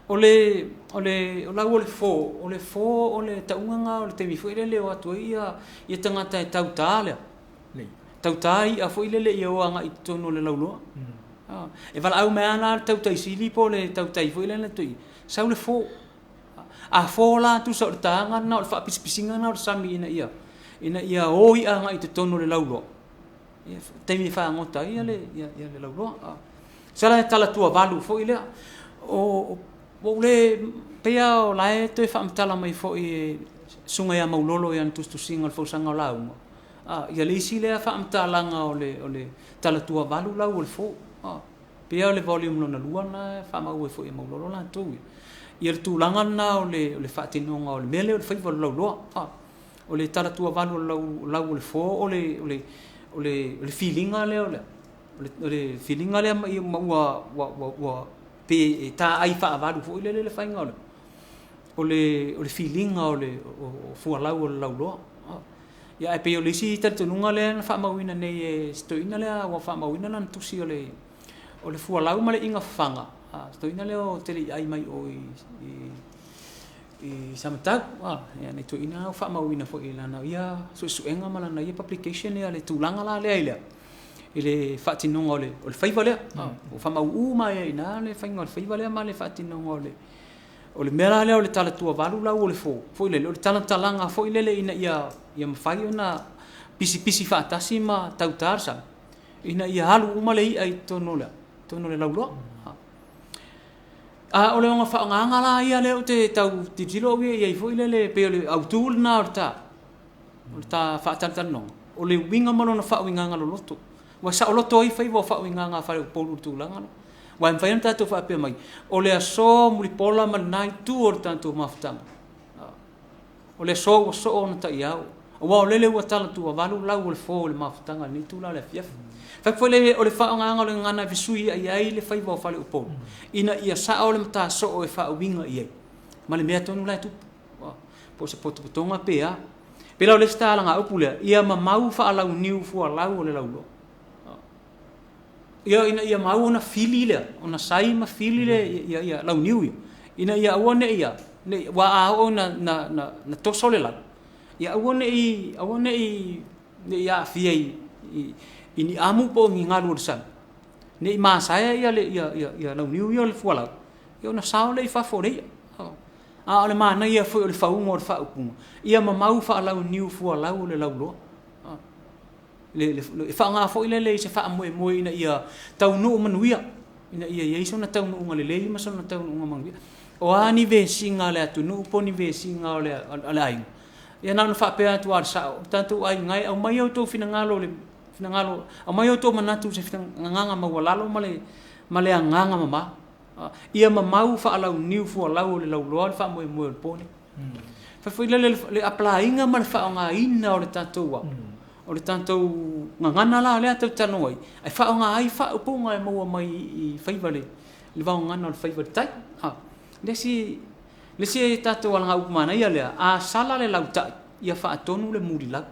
O le lau o le fo, o le fo o le tauga lena o le taimi foi lele e o atu ai ia tagata e tauta lea. Tauta i'a foi lele ia o agai i totonu o le lauloa. E valaau mai lava la le tautaisili po o le tautai foi lea na tui, sau le fo. A fo la tusa o le taga lena o le faapisipisiga lena o le sami ina ia o i'a agai i totonu o le lauloa. Ia, taimi e fagota ai le lauloa. Sala e talatuavalu foi lea. O ua le pei lava o la e toe faamatala mai foi e susuga ia Maulolo i ana tusitusiga o le fausaga o lauga, ia le isi lea faamatalaga o le talatuavalu lau o le fo. Pei lava o le volume lona lua lena e faamau ai foi e Maulolo latou ia. Ia le tulaga lena o le faatinoga o le mea lea o le faiva o le lauloa. O le talatuavalu o lau o le fo o le filiga lea o le filiga lea ma ua pe e taai faavalu foi lele le faiga o le filiga o le fualau o le lauloa. Ia, ae pei o le isi talitonuga lea na faamauina nei e si toeaina lea ua faamauina lana tusi o le fualau ma le iga fafaga, si toeaina lea o Teleiai mai o i Samatau. Ia, nai toeaina ua faamauina foi i lana ia suesuega ma lana ia publication ia le tulaga la lea i lea i le faatinoga o le faiva lea. Ua faamau uma ai i ina le faiga o le faiva lea ma le faatinoga o le mea la lea o le talatuavalu lau o le fo foi lele, o le talatalaga foi lele ina ia mafai ona pisipisi faatasi ma tauta le sami ina ia alu uma le i'a i totonu o le lauloa. A o le ona faaaogaga la ia lea ou te tau tilotilo au ia i ai foi lele, pei o le autu lena o le ta, o le ta faatalatalanoaga, o le uiga ma lona faauigaga loloto. Ua saoloto ai faiva o faauigaga a faleupolu i le tulaga lea. Aua e mafai ona tatou faapea mai, o le aso Mulipola ma lena itu o le tatou mafutaga, o le aso ua soo ona taiao, aua o lele ua talatuavalu lau o le fo i le mafutaga i lenei itula o le afiafi. Fai atu foi lele, o le faaaogaina o le gagana e fesuiai ai le faiva o faleupolu, ina ia sao le matasoo e faauiga i ai ma le mea tonu la e tupu. Po o se potopotoga pe a. Pei la o le isi talagaupu lea, ia mamau faalauniu fualau o le lauloa. Ia ina ia mau ona fili lea, ona sai ma fili le ia, ia launiu ia, ina ia aua ne i a, ne i, aua a oo ina na, na, na toso le lau, ia aua ne i, aua ne i, ne i aafia i, i, i ni amu po o ni galu o le sami, ne i masaea ia, le, ia, ia, ia launiu ia o le fualau, ia ona sao lea i fafo o le i'a. A o le manaia foi o le fauga o le faaupuga, ia mamau faalauniu fualau o le lauloa. Le, le, e faaaoga foi lele i se faamoemoe ina ia taunuu manuia, ina ia i ai sona taunuuga lelei ma sona taunuuga manuia. O a ni vesiga a le atunuu po o ni vesiga o le, a le aiga, ia na ona faapea atu lava o le sao, o tatou aiga e, aumai outou finagalo, le finagalo, aumai outou manatu i se agaga maualalo ma le, ma le agaga mama. Ia mamau faalauniu fualau o le lauloa le faamoemoe o le po lenei. Fai foi lele le apply-ina ma le faaaogaina o le tatou o le tatou gagana la lea tatou te talanoa ai, ae faaaoga ai faaupuga e maua mai i faiva le vaogagana o le faiva i le tai. Le isi le isi tatou alagaupu manaia lea, a sala le lautai, ia faatonu le mulilau.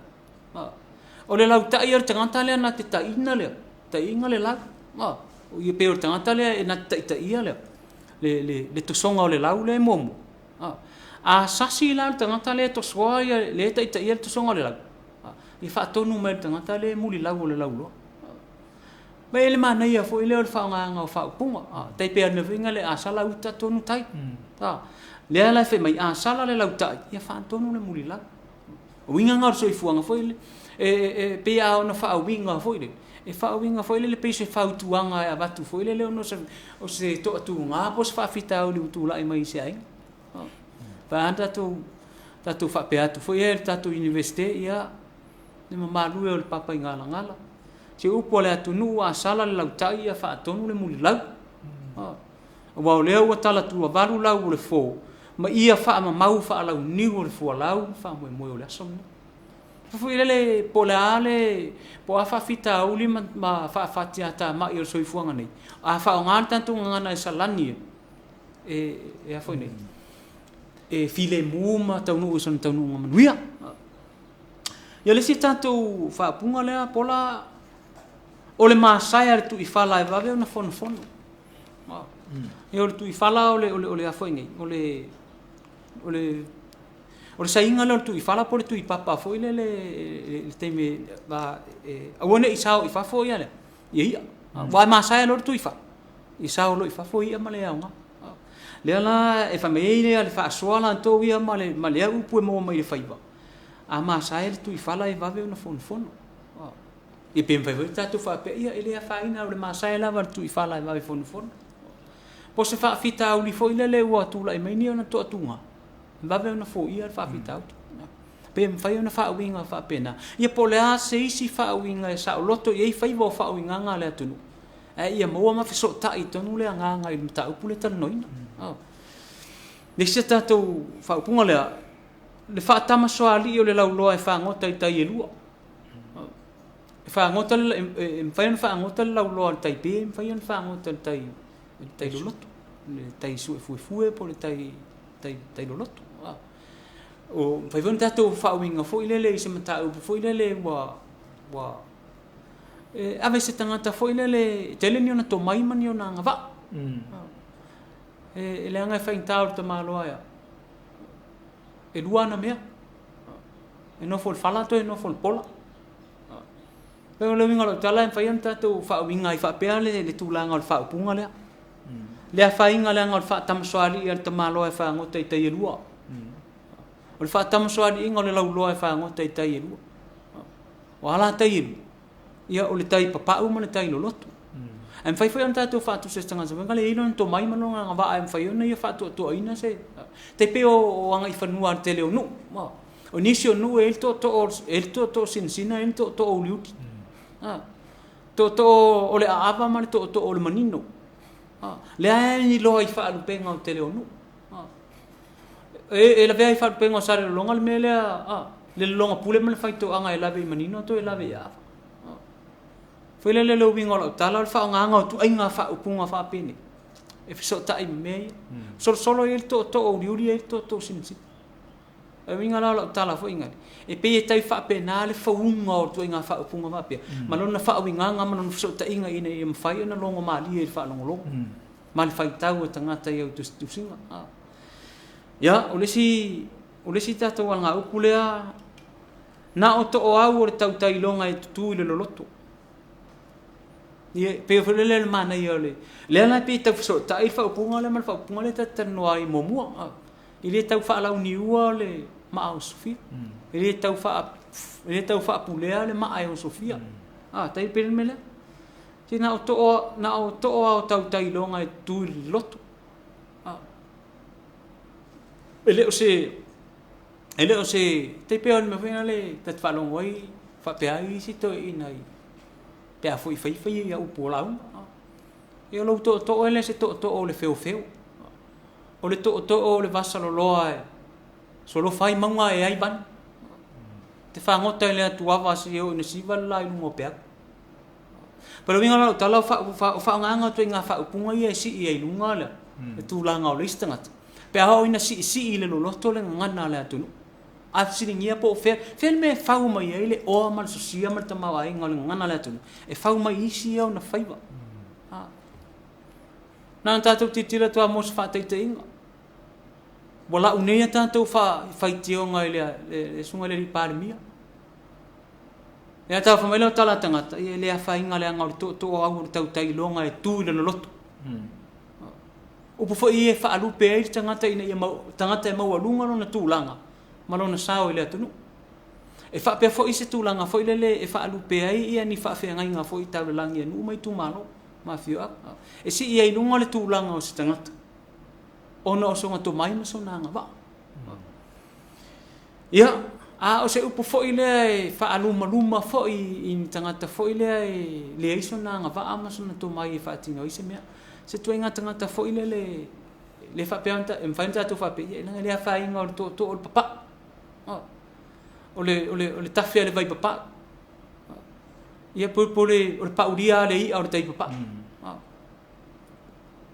O le lautai o le tagata lea na te taina lea, taiina le lau. Ia pei o le tagata lea e na te taitaia lea, le, le, le tosoga o le lau lea e muamua. A sasi la le tagata lea e tosoa ia, lea e taitaia le tosoga o le lau, ia faatonu mai e le tagata lea e mulilau o le lauloa. Vaai le manaia foi lea o le faaaogaina o faaupuga. Tai pei o le mea foi lea a sala uta tonu tai. Lea la e fai mai, a sala le lautai, ia faatonu le mulilau. O uiga na o le soifuaga foi lele, e pei lava ona faauiga foi lele, e faauiga foi lele pei se fautuaga e avatu foi lele ona o se toatuga po o se faafitauli ua tulai mai i se aiga. Vaeane tatou faapea atu foi e le tatou Iunivesite, ia, le mamalu e o le Papaigalagala, se upu a le atunuu a sala le lautai ia faatonu le mulilau. Aua o lea ua talatuavalu lau o le fo, ma ia faamamau faalauniu o le fualau ma faamoemoe o le aso lenei. Foi lele po o le a le, po o a faafitauli ma faafatiatamai o le soifuaga nei, a faaaoga le tatou gagana e salani e a foi nei, e filemu ma taunuu i sona taunuuga manuia. Ia le isi tatou faaupuga lea, Pola, o le masae a le tuifala e vave ona fonofono. Ia o le tuifala o le, o le, o le a foi nei, o le, o le, o le saiga lea o le tuifala po o le tuipapa foi lele i le taimi e aua ne i sao i fafo ia lea, ia i'a. Aua e masae loa le tuifala, ia sao loa i fafo i'a ma le aoga. Lea la e fai mai ai le faasoa latou ia ma le, ma lea upu e maua mai i le faiva, a masae le tuifala e vave ona fonofono. Ia pe mafai foi ona tatou faapea, ia e le afaina o le masae lava o le tuifala e vave fonofono. Po o se faafitauli foi lele ua tulai mai ni ona toatuga, e vave ona foia le faafitauli. Pe mafai ona faauiga faapena. Ia po o le a se isi faauiga e saoloto i ai faiva o faauigaga a le atunuu, ae ia maua ma fesootai tonu le agaga i le mataupu lea e talanoaina. Le isi a tatou faaupuga lea, le faatamasoalii o le lauloa e fagota i tai e lua. E fagota le, e mafai ona fagota le lauloa i le tai pe, e mafai ona fagota i le tai, le tai loloto, le tai suefuefue po o le tai, tai, tai loloto. O mafai foi ona tatou faauiga foi lele i se mataupu foi lele ua, ua e ave se tagata foi lele, tele ni ona tomai ma ni ona agavaa. E leaga e faigata o le tamaloa e, e lua ana mea. E nofo i le fala toe nofo i le pola. Pei o le uiga o lau tala e mafai ona tatou faauiga ai faapea le tulaga o le faaupuga lea. Le afaina leaga o le faatamasoalii a le tamaloa e fagota i tai e lua. O le faatamasoaliiga o le lauloa e fagota i tai e lua. O a la tai e lua? Ia o le tai papau ma le tai loloto. Ae mafai foi ona tatou faatusa i se tagata foi lea e i ai lona tomai ma lona agavaa e mafai ona ia faatoatoaina se tai pei o agaifanua a le tele o nuu. O nisi o nuu e i ai le tootoo, e i ai le tootoo sinasina e i ai le tootoo uliuli. Tootoo o le aava ma le tootoo o le manino. Lea e iloa i faalupega o le tele o nuu. E lavea ai i faalupega o Salelologa le mea lea, le lologa pule ma le faitoaga e lave i manino toe lave i aava. Foi lele le uiga o lau tala o le faaaogaina o ituaiga faaupuga faapenei e fesootai ma mea ia. Solosolo e i ai le tootoo uliuli e i ai le tootoo sinasina. O le uiga la o lau tala foi nale, e pei e tai faapena le fauga o ituaiga faaupuga faapea ma lona faauigaga ma lona fesootaiga ina ia mafai ona logo malie i le faalogologo ma le faitau a tagata i au tusitusiga. Ia, o le isi tatou alagaupu lea, na o tooau o le tautailoga e tutu i le loloto. Ia, pei foi lele le manaia o le... Lea la e pei e tau fesootai le faaupuga lea ma le faaupuga lea ta te talanoa ai muamua. E le tau faalauniua le maa o Sofia. E le tau e le tau faapulea le maa o Sofia. Tai pei le mea lea. Se na o too na o too ao tautailoga e tutu i le loto. E le o se e le o se tai pei o le mea foi lea ta te faalogo ai faapea ai isi toeaiina i pe a foi fai fai ia upu o lauga. Ia o lou tootoo e le se tootoo o le feofeo. O le tootoo o le vasaloloa e solofa ai mauga e ai vanu. Te fagota i le atuava seia oo ina siva le la i luga o peau. Po o le uiga la o lau tala o faaaogaina o ituaiga faaupuga ia e sii ai i luga le tulaga o le isi tagata pe a oo ina siisii i le loloto le gagana a le atunuu. A fesiligia po o fea, fea le mea e fau mai ai le oa ma le sosia ma le tamaoaiga o le gagana a le atunuu, e fau mai i isi ia ona faiva. Na ona tatou tilotilo atu lava mo se faataitaiga. Ua lau nei a tatou faitioga i le susuga i le alii Palemia. Ia tau fai mai lea o tala a tagata, ia e le afaina leaga o le tootoo au o le tautailoga e tu i le loloto. Upu foi ia e faalupe ai le tagata ina ia mau, tagata e maualuga lona tulaga ma lona sao i le atunuu. E faapea foi se tulaga foi lele e faalupe ai ia ni faafeagaiga foi tau lalagi a nuu ma itumalo ma afioaga. E sii ai i luga le tulaga o se tagata ona o sona tomai ma sona agavaa. Ia, a o se upu foi lea e faalumaluma foi i ni tagata foi lea e leai sona agavaa ma sona tomai e faatino ai se mea. Se ituaiga tagata foi lele le faapea ona e mafai ona tatou faapea, ia leaga e le afaina o le tootoo o le papau. O le tafe a le vai papau. Ia po o le paulia a le i'a o le tai papau.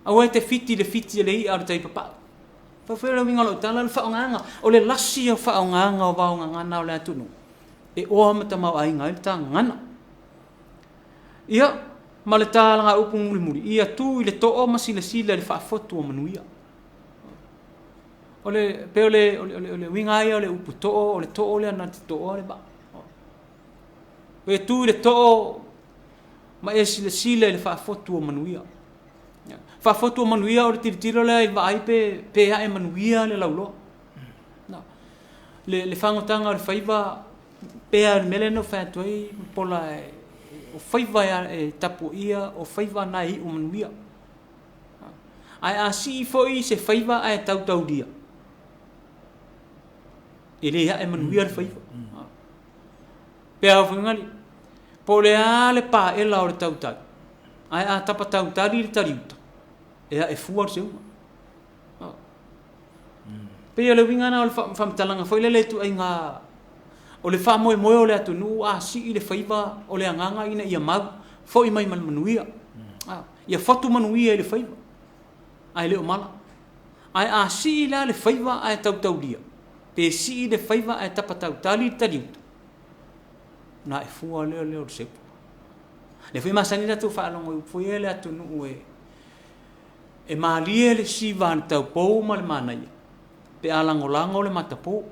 Aua e te fiti i le fiti a le i'a o le tai papau. Faafetai le uiga o lau tala, o le faaaogaina, o le lasi o faaaogaina o vaogagana o le atunuu, e oa ma tamaoaiga ai le ta gagana. Ia, ma le talagaupu mulimuli, ia tu i le too ma silasila i le faafotu o manuia. O le, pei o le, o le, o le, o le uiga ia o le upu too, o le too lea na te tooa le vaa. E tu i le too ma e silasila i le faafotu o manuia. Faafotu o manuia o le tilotilo lea i le vaai pe, pe ae manuia le lauloa. Le fagotaga o le faiva pe a le mea lea na ou fai atu ai pola e, o faiva e tapuaia, o faiva na e iu manuia. Ae a sii foi se faiva ae tautaulia, e le ae manuia le faiva. Pe a foi po o le a le paela o le tautai, ae a tapa tautali le taliuta, e ae fua le seuga. Pei o le uiga lena o le faamatalaga foi lele ituaiga o le faamoemoe o le atunuu a sii le faiva o le agaga ina ia mau foi mai ma le manuia. Ia fotu manuia i le faiva, ae le o mala. Ae a sii la le faiva ae tautaulia, pe sii le faiva ae tapa tautali le taliuta, na e fua lea lea o le seuga. Lea foi masani tatou faalogo i upu foi ia le atunuu e malie le siva a le taupou ma le manaia, pe a lagolago le matapo.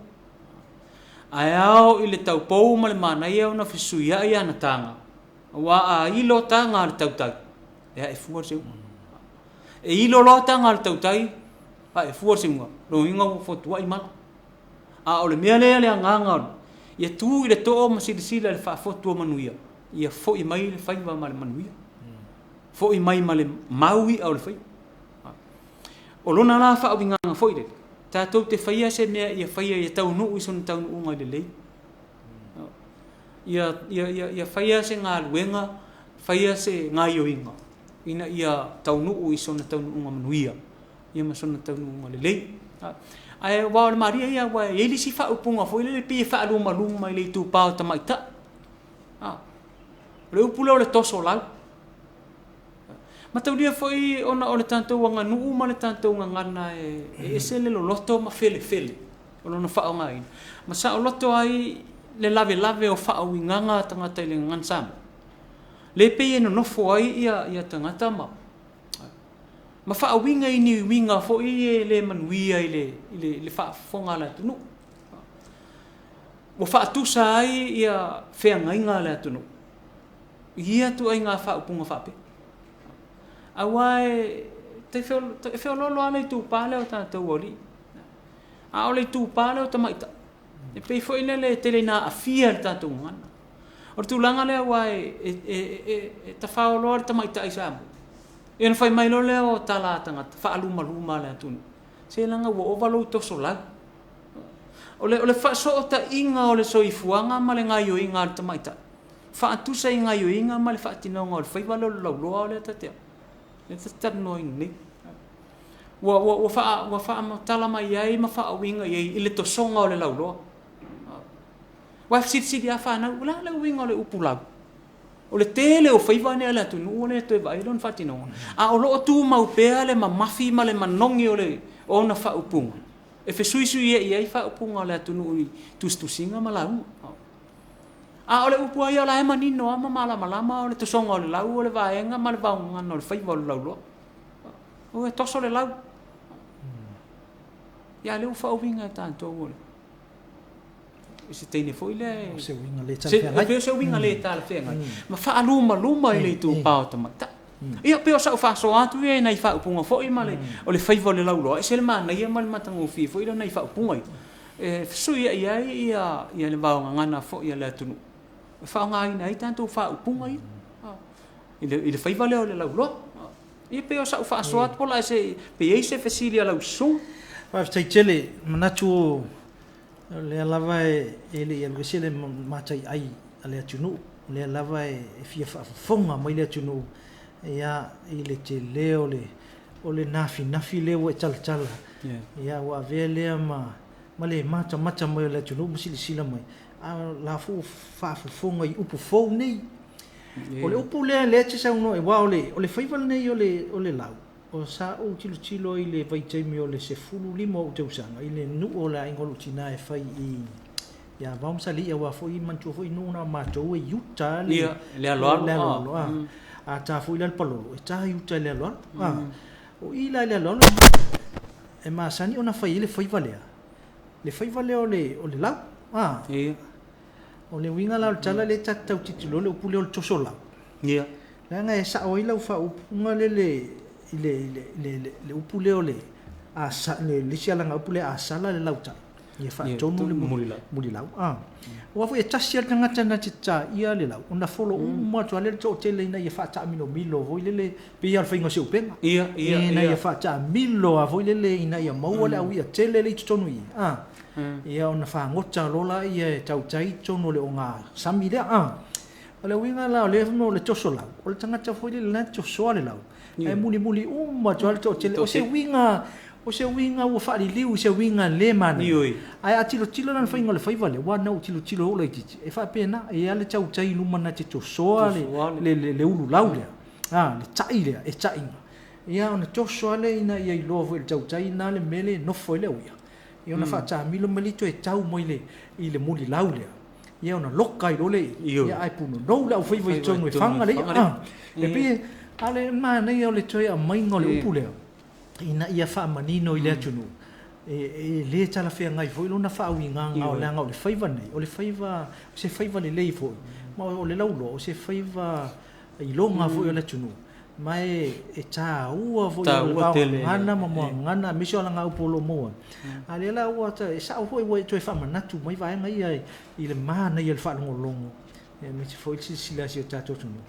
Ae ao i le taupou ma le manaia ona fesuiai ana taga, aua a ilo taga a le tautai, e ae fua le seuga. E ilo loa taga a le tautai, ae fua le seuga, lona uiga ua fotuai mala. A o le mea lea le agaga, ia tu i le too ma silasila i le faafotu o manuia, ia foi mai le faiva ma le manuia. Fo'i mai ma le mau i'a o le faiva. O lona la faauigaga foi lele, tatou te faia se mea ia faia ia taunuu i sona taunuuga lelei. Ia faia se galuega, faia se gaioiga ina ia taunuu i sona taunuuga manuia ia ma sona taunuuga lelei. Ae aua o le malie ia, aua e i ai le isi faaupuga foi lele pei e faalumaluma i le itupa o tamaitai. O le upu lea o le tosolau. Mataulia foi ona o le tatou aganuu ma le tatou gagana e ese le loloto ma felefele o lona faaaogaina, ma saoloto ai le lavelave o faauigaga a tagata i le gagana Samoa, lea e pei e nonofo ai ia tagata ma faauiga i ni uiga foi e le manuia i le faafofoga a le atunuu. Ua faatusa ai ia feagaiga a le atunuu i ia ituaiga faaupuga faapea. Aua e feoloolo lava le itupa lea o tatou alii, a o le itupa lea o tamaitai, e pei foi lele e tele ina aafia le tatou gagana. O le tulaga lea aua e tafaoloa le tamaitai Samoa, ia ona fai mai loa lea o tala a tagata faalumaluma a le atunuu, se leaga ua ova lou tosolau. O le faasootaiga o le soifuaga ma le gaioiga a le tamaitai, faatusa i gaioiga ma le faatinoga o le faiva lea o le lauloa lea ta te talanoaina nei. Ua faamatala mai ai ma faauiga i ai i le tosoga o le lauloa. Ua fesilisili lava fanau, o le a le uiga o le upu lau? O le tele o faiva nei a le atunuu ua le toe vaai lona faatinoga, a o lo o tumau pea le mamafi ma le manogi o ona faaupuga, e fesuisuiai ai faaupuga o le atunuu i tusitusiga ma lauga. A o le upu lava ia o la e manino lava ma malamalama o le tosoga o le lau o le vaega ma le vaogagana o le faiva o le lauloa. Ua toso le lau. Ia a o lea ua faauiga e tatou o le se teine foi lea O se uiga le talafeagai. Pei o se uiga le talafeagai ma faalumaluma i le itupa o tamaitai. Ia pei o sau faasoa atu ia i nai faaupuga foi ma le o le faiva o le lauloa, e ese le manaia ma le matagofie foi lea o nai faaupuga ia. E fesuiai ai ia le vaogagana foi a le atunuu e faaaogaina ai tatou faaupuga ia i le faiva lea o le lauloa. Ia pei o sau faasoa atu po o se pe i ai se fesili a lau susuga. Faafetai tele, manatu o lea lava e le i alu ese le mataiai a le atunuu, o lea lava e fia faafofoga mai le atunuu ia i le tele o le nafinafi lea ua e talatala. Ia ua avea lea ma le matamata mai o le atunuu ma silasila mai, a o la foi ua faafofoga i upu fou nei. O le upu lea lea e te saunoa aua o le faiva lenei o le lau, o sa ou tilotilo i le vaitaimi o le 15 o ou tausaga i le nuu o le aiga o lou tina e fai i ia Vao ma Saliia, aua foi manatua foi nuu na o matou e i uta le aloalo. A ta foi la le palolo, e ta i uta i le aloalo. O i la i le aloalo e masani ona fai ai le faiva lea, le faiva lea o le lau. O le uiga la o le tala lea ta te tau tilotilo le upu lea o le toso lau. Leaga e sao ai lau faaupuga lele i le upu lea o le le isi alagaupu lea, a sala le lautai, ia faatonu le mulilau. Aua foi e tasi lava le tagata na te taia le lau, ona folo uma atu lava le toatele ina ia faataamilomilo foi lele, pei lava o le faiga o se upega. Ina ia faataamilo lava foi lele ina ia maua le auia tele le i totonu i i. Ia ona fagota loa lea e tautai i totonu o le ogasami lea. O le uiga la o lea o le toso lau, o le tagata foi lele na tosoa le lau, ae mulimuli uma atu lava le toatele. O se uiga ua faaliliu i se uiga le manaia. Ae a tilotilo la i le faiga o le faiva lea, aua na ou tilotilo ou laitiiti, e faapena, e i ai lava le tautai i luma na te tosoa le ululau lea, le tai lea e taina, ia ona toso lava lea ina ia iloa foi e le tautai lena le mea lea e nofo ai le auia, ia ona faataamilo mai lea toe tau mai i le mulilau lea, ia ona loka ai loa lea i i, ia ae punonou le aufaiva i totonu e faga le i'a. E pei a o le manaia o le toe aumaiga o le upu lea, ina ia faamanino i le atunuu, e le talafeagai foi lona faauigaga, leaga o le faiva nei, o le faiva, o se faiva lelei foi, ma o le lauloa, o se faiva iloga foi o le atunuu, ma e taua foi o le vaogagana ma muagagana, aemaise o alagaupu o lo o maua. A lea la ua e sao foi ua e toe faamanatu mai vaega ia i le manaia o le faalogologo, aemaise foi le silasila a si o tatou atunuu.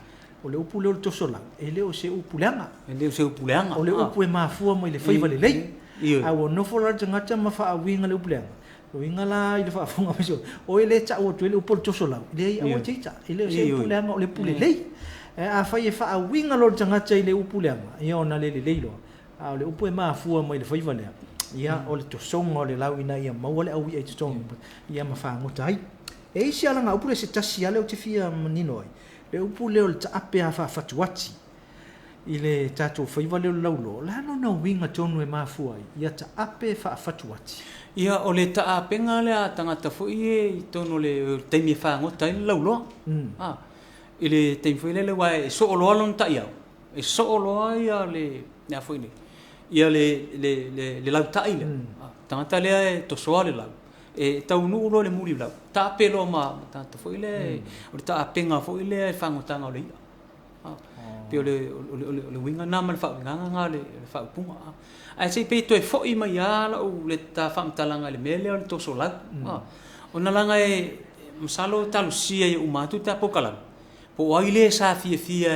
O le upu lea o le tosolau, e le o se upu leaga. E le o se upu leaga. O le upu e mafua mai le faiva lelei. Ae ua nofo la le tagata ma faauiga le upu leaga. O uiga la i le faafofoga mai o oe lea e tau atu ai le upu o le tosolau, leai aua e te ita. E le o se upu leaga o le upu lelei. Ae afai e faauiga loa le tagata i le upu leaga, ia ona le lelei loa. A o le upu e mafua mai le faiva lea, ia o le tosoga o le lau ina ia maua le aui'a i totonu, ia ma fagota ai. E i ai si alagaupu lea se tasi lava lea ou te fia manino ai, le upu lea o le taape a faafatuati i le tatou faiva lea o le lauloa, o le a lona uiga tonu e mafua ai ia taape faafatuati? Ia, o le taapega lea a tagata foi ia i totonu o le taimi e fagota ai le lauloa. I le taimi foi lele aua e soo loa lona taiao, e soo loa ia le, le a foi nei, ia le, le, le, le lautai lea. Tagata lea e tosoa le lau, e taunuu loa i le mulilau, taape loa ma tagata foi lea, o le taapega foi lea i le fagotaga o le i'a. Pei o le, o le, o le, o le uiga lena ma le faauigaga lena o le faaupuga. Ae se i pei toe foi mai lava lau le ta faamatalaga i le mea lea o le tosolau. Ona leaga e masalo e talosia ia uma atu ta polokalame, po o ai le sa fiafia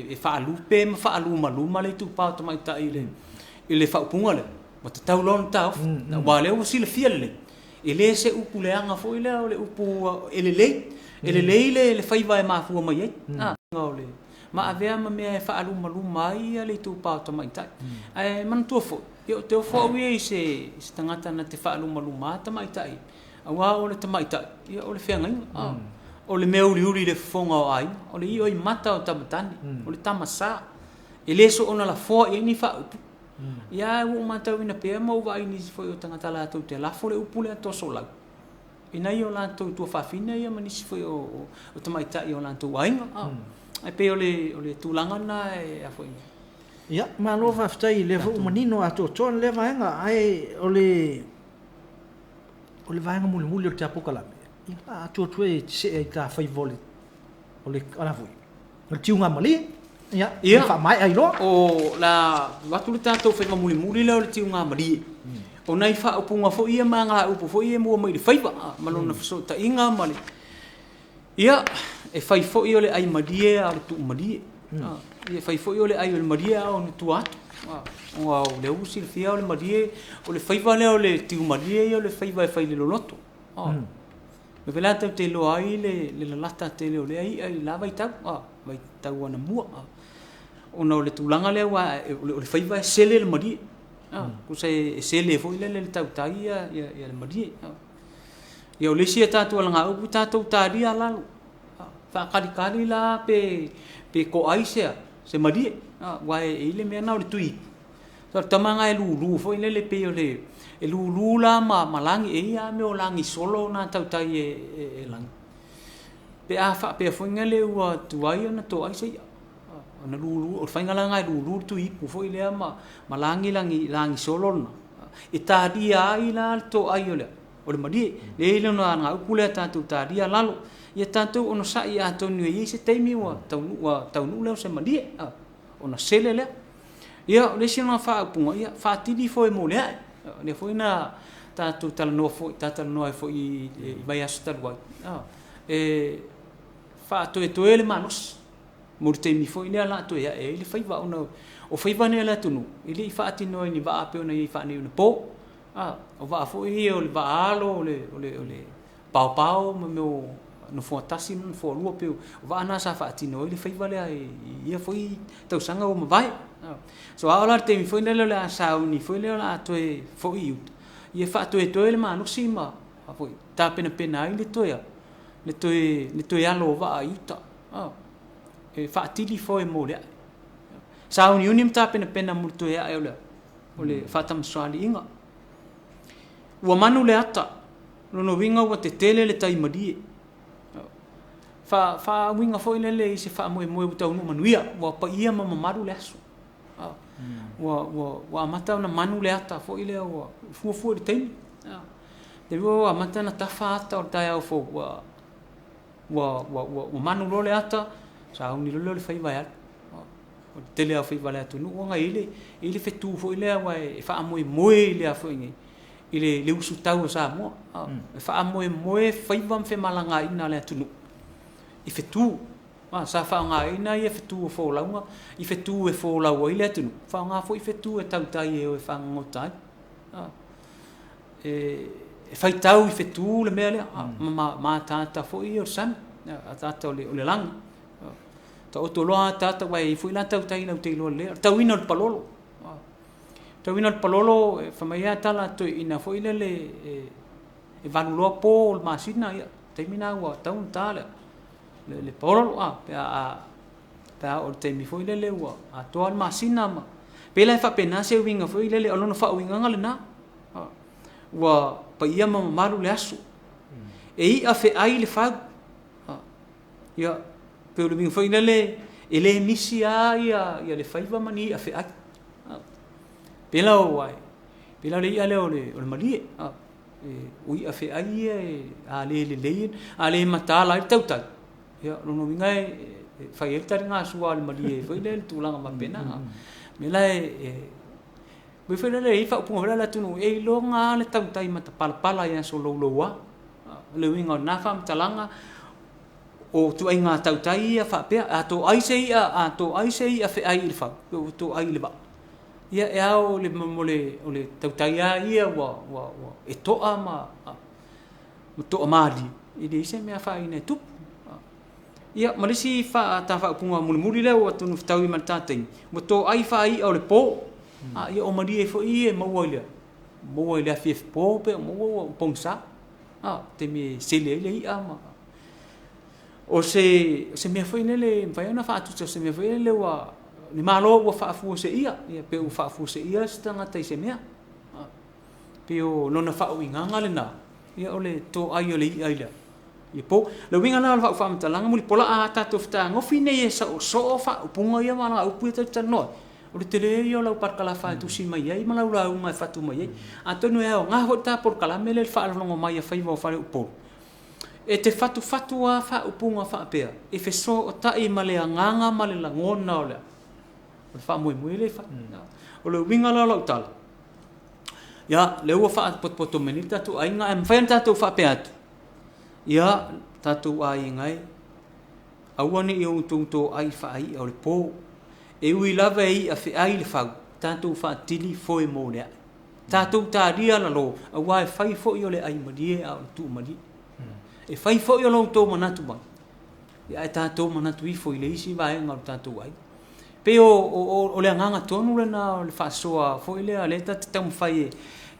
e faalupe ma faalumaluma le itupa o tamaitai i le faaupuga lea, ua tatau loa ona taofi. Aua o lea ua silafia lelei, e le se upu leaga foi lea, o le upu e lelei, e lelei le faiva e mafua mai ai. O le ma avea ma mea e faalumaluma ai le itupa o tamaitai. Ae manatua foi, ia ou te ofo au ia i se tagata na te faalumaluma tamaitai, aua o le tamaitai, ia o le feagaiga. O le mea uliuli i le fofoga o aiga, o le io i mata o tamatane, o le tamasa. E le soona lafoa i ai ni faaupu. Ia ae ua ou matauina pea ma ou vaai i nisi foi o tagata latou te lafo le upu lea tosolau i nai o latou tuafafine ia ma nisi foi o tamaitai o latou aiga. Ae pei o le tulaga lena e a foi. Ia, malo faafetai, lea foi ua manino atoatoa lea vaega. Ae o le vaega mulimuli o le polokalame, ia la atu e see ai ta faiva o le o le ala foi o le tiugamalie, ia, Ia. faamaea ai loa. O la atu le tatou faiva mulimuli lea o le tiugamalie. O nai faaupuga foi ia ma agaupu foi ia e mua mai i le faiva, ma lona fesootaiga ma le... Ia, e fai foi o le ai malie a o le tuumalie. Ia, e fai foi o le ai o le malie a o ona tua atu. Aua o lea ua silafia o le malie, o le faiva lea o le tiumalie ia o le faiva e fai i le loloto. E vela tatou te iloa ai le lalata tele o lea i'a i la vaitau, vaitau anamua. Ona o le tulaga lea aua o le faiva e sele le malie. Tusa e sele foi lele le tautai ia le malie. Ia o le isi a tatou alagaupu, tatou talia lalo. Faakalikali la pe toai se malie. Aua e i ai le mea na o le tui. So, o le tama lena e lulu foi lele pei o le e lulu la ma lagi, e ia mea o lagi solo na tautai e lagi. Pe a faapea foi lele ua tuai ona toai se i'a. Ona lulu, o le faiga la lena e lulu le tui ipu foi lea ma lagi lagi solo lena. E talia ai la le toai o le malie. Le i lona alagaupu lea tatou talia lalo. Ia tatou onosai atonu e i ai se taimi ua taunuu lea o se malie. Ona sele lea. Ia, o le isi lona faaupuga, ia, faatili foi mo le ae. Lea foi na tatou talanoa foi, talanoa ai foi i vaiaso talu ai. E faatoetoe le malosi mo le taimi foi lea la toe ae ai le faiva. Ona o faiva nei a le atunuu, e le i faatinoa i ni vaa pei ona i ai faaneionapo. O vaa foi ia o le vaa alo, o le paopao ma mea o nofoa tasi ma nofoa lua, pei o vaa na sa faatino ai le faiva lea i ia foi tausaga ua mavae. So a oo la le taimi foi lele o le a sauni foi lea o le a toe foi i uta, ia faatoetoe le malosi ma foi tapenapena ai le toe alo o vaa i uta. E faatili foi mo le ae. Sauniuni ma tapenapena mo le toe ae o le faatamasoaliiga. Ua manu le ata, lona uiga ua tetele le tai malie. Faauiga foi lele i se faamoemoe ua taunuu manuia, ua paia ma mamalu le aso. Ua amata ona manu le ata foi lea ua fuafua i le taimi. Te ua amata ona tafa ata o le taeao fou, ua manu loa le ata, sauni loa lea o le faiva e alu. O le tele o faiva le atunuu ona e i le fetu foi lea ua e faamoemoe i le foi nei i le usutau o Samoa. E faamoemoe faiva ma femalagaina le atunuu i fetu. Sa faaaogaina ia fetu o folauga i fetu e folau ai le atunuu, faaaoga foi fetu e tautai e o e fagogota ai. E faitau i fetu le mea lea, ma ataata foi ia o le sami, ataata o le lagi. Taoto loa ataata, aua e i ai foi la tautai latou te iloa lelei. O le tauina o le palolo. Tauina o le palolo, e fai mai lava tala a toeaiina foi lele, e valu loa po o le masina, ia, taimi lena ua tatau ona ta le palolo, pe a oo i le taimi foi lele ua atoa le masina ma... Pei la e faapena se uiga foi lele, o lona faauigaga lena. Ua paia ma mamalu le aso. E i'a feai le fau. Ia, pei o le uiga foi lele, e le misi lava ia le faiva ma ni i'a feai. Pei la o, pei la o le i'a lea o le malie. O i'a feai ia a le lelei, a le mataala ai le tautai, ia, o lona uiga e fai ai le taligasua a le malie foi lea i le tulaga faapena. O le mea la e pei foi lele e i ai le faaupuga foi lea a le atunuu, e iloga lava le tautai matapalapala i aso louloua. O le uiga o lena faamatalaga, o ituaiga tautai ia faapea, a toai se i'a, a toai se i'a feai i le fau, pe ua toai i le vaa, ia e ao le, o le tautai lava ia ua, ua, ua, e to'a ma, ma toamalie, e leai se mea afaina e tupu. Ia, ma le isi faaupuga mulimuli lea ua atonu fetaui ma le ta taimi, ua toai faai'a o le po. Ia o malie foi ia e maua i le, maua i le afiafi po pe maua ua pogisa. Taimi e sele ai le i'a ma o se, o se mea foi lele e mafai ona faatusa, o se mea foi lele ua le Malo ua faafuaseia, ia pe ua faafuaseia se tagata i se mea. Pei o lona faauigaga lena, ia o le toai o le i'a i le po. Le uiga la o lau faamatalaga, Mulipola, a tatou fetagofi nei e soosoo faaupuga ia ma alagaupu ia tatou te talanoa ai, o le tele ia o lau parakalafa e tusi mai ai ma lau lauga e fatu mai ai. Atonu e aoga foi le ta polokalame lea i le faalogologo mai a faiva o faleupolu, e te fatufatu lava faaupuga faapea e fesootai ma le agaga ma le lagona o le faamoemoe lea e fai. O le uiga la o lau tala, ia, lea ua faapotopoto mai nei le tatou aiga, ae mafai ona tatou faapea atu, ia, tatou aiga e, aua ne i outou toai faai'a o le po, e ui lava e i'a feai le fau, tatou faatili foe mo le ae. Tatou talia lalo, aua e fai foi o le ai malie a o le tuumalie. E fai foi o lo outou manatu mai, ae tatou manatu ifo i le isi vaega o le tatou aiga. Pei o le agaga tonu lena o le faasoa foi lea, lea ta te taumafai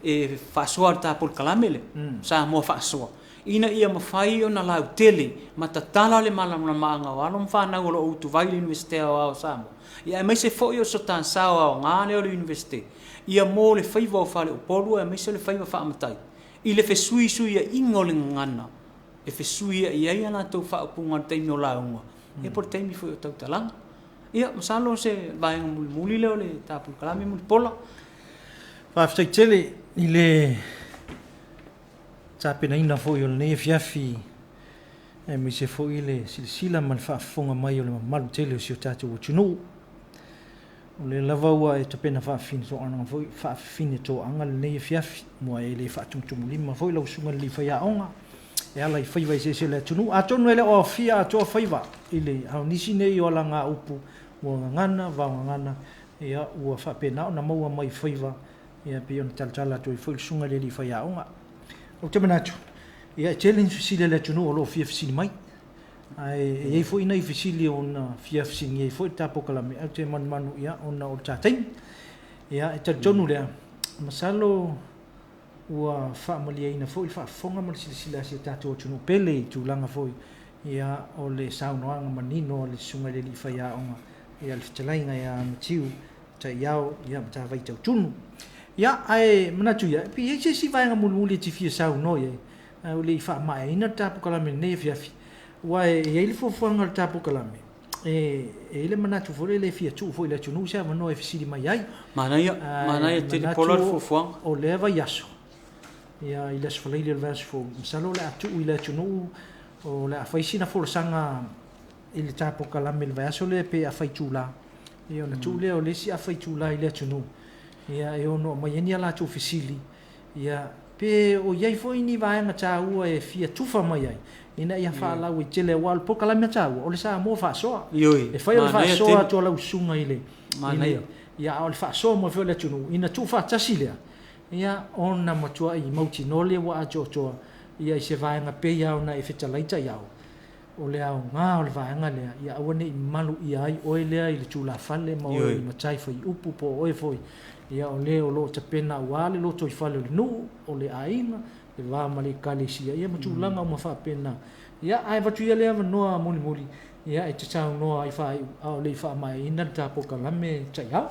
e faasoa le ta polokalame lea, Samoa Faasoa, ina ia mafai ona lautele ma tatala le malamalamaaga o alo ma fanau o lo o utuvai i le Iunivesite Aoao o Samoa, ia aemaise foi o so ta sao aoga lea o le Iunivesite, ia mo le faiva o faleupolu aemaise o le faiva faamatai, i le fesuisuiaiga o le gagana e fesuiai ai a latou faaupuga i le taimi o lauga, ia po o le taimi foi o tautalaga. Ia, masalo o se vaega mulimuli lea o le ta polokalame Mulipola. Faafetai tele i le tapenaina foi o lenei afiafi, aemaise foi le silasila ma le faafofoga mai o le mamalu tele o si o tatou atunuu. O lea lava ua e tapena faafifinetoaga lenei afiafi, ua e le faatumutumulima foi lau susuga i le alii faiaoga e ala i faiva eseese o le atunuu. Atonu e le o aofia atoa faiva i le a o nisi nei o alagaupu ua gagana, vaogagana, ia ua faapena ona maua mai faiva, ia pei ona talatala atu ai foi le susuga i le alii faiaoga. Ou te manatu, ia e tele ni fesili a le atunuu o lo o fia fesili mai, ae e i ai foi nai fesili ona fia fesiligia ai foi le ta polokalame, ae ou te manumanu ia ona o le ta taimi. Ia e talitonu lea, masalo ua faamalieina foi le faafofoga ma le silasila a si o tatou atunuu pele i tulaga foi ia o le saunoaga manino a le susuga i le alii faiaoga, ia le fetalaiga ia Matiu Taiao ia Matavai Tautunu. Ia, ae manatu ia, pe i ai se isi vaega mulimuli e te fia saunoa i ai, ae ua le i faamaeaina le ta polokalame i lenei afiafi, aua e i ai le fuafuaga a le ta polokalame, e i ai le manatu foi lele e fia tuu foi i le atunuu se avanoa e fesili mai ai. Manaia, manaia tele Pola le fuafuaga. O lea vaiaso, ia, i le Aso Faraile o le vaiaso fou, masalo o le a tuu i le atunuu, o le a fai sina folasaga i le ta polokalame i le vaiaso lea pe afa itula, ia ona tuu lea o le isi afa itula i le atunuu, ia e ono aumai ai ni a latou fesili, ia Pe o i ai foi ni vaega taua e fia tufa mai ai ina ia faalauaitele, aua o le polokalame a taua o le Samoa faasoa. Ioe. E fai o le Manaia faasoa tele. atu a lau susuga i le Manaia. Ia, a o le faasoa mo foi o le atunuu ina tuufaatasi lea, ia ona matuai mautinoa lea ua atoatoa ia i se vaega pei lava ona e fetalai taiao. O le aoga o le vaega lea, ia aua ne i malu ia ai oe lea i le tulafale ma oe i le matai faiupu po o oe foi, ia o le o lo o tapena aua le lotoifale o le nuu, o le aiga, le va ma le ekalesia, ia ma tulaga uma faapena. Ia, ae avatu ia lea avanoa mulimuli, ia e te saunoa ai faaiu a o le i faamaeaina le ta polokalame taiao.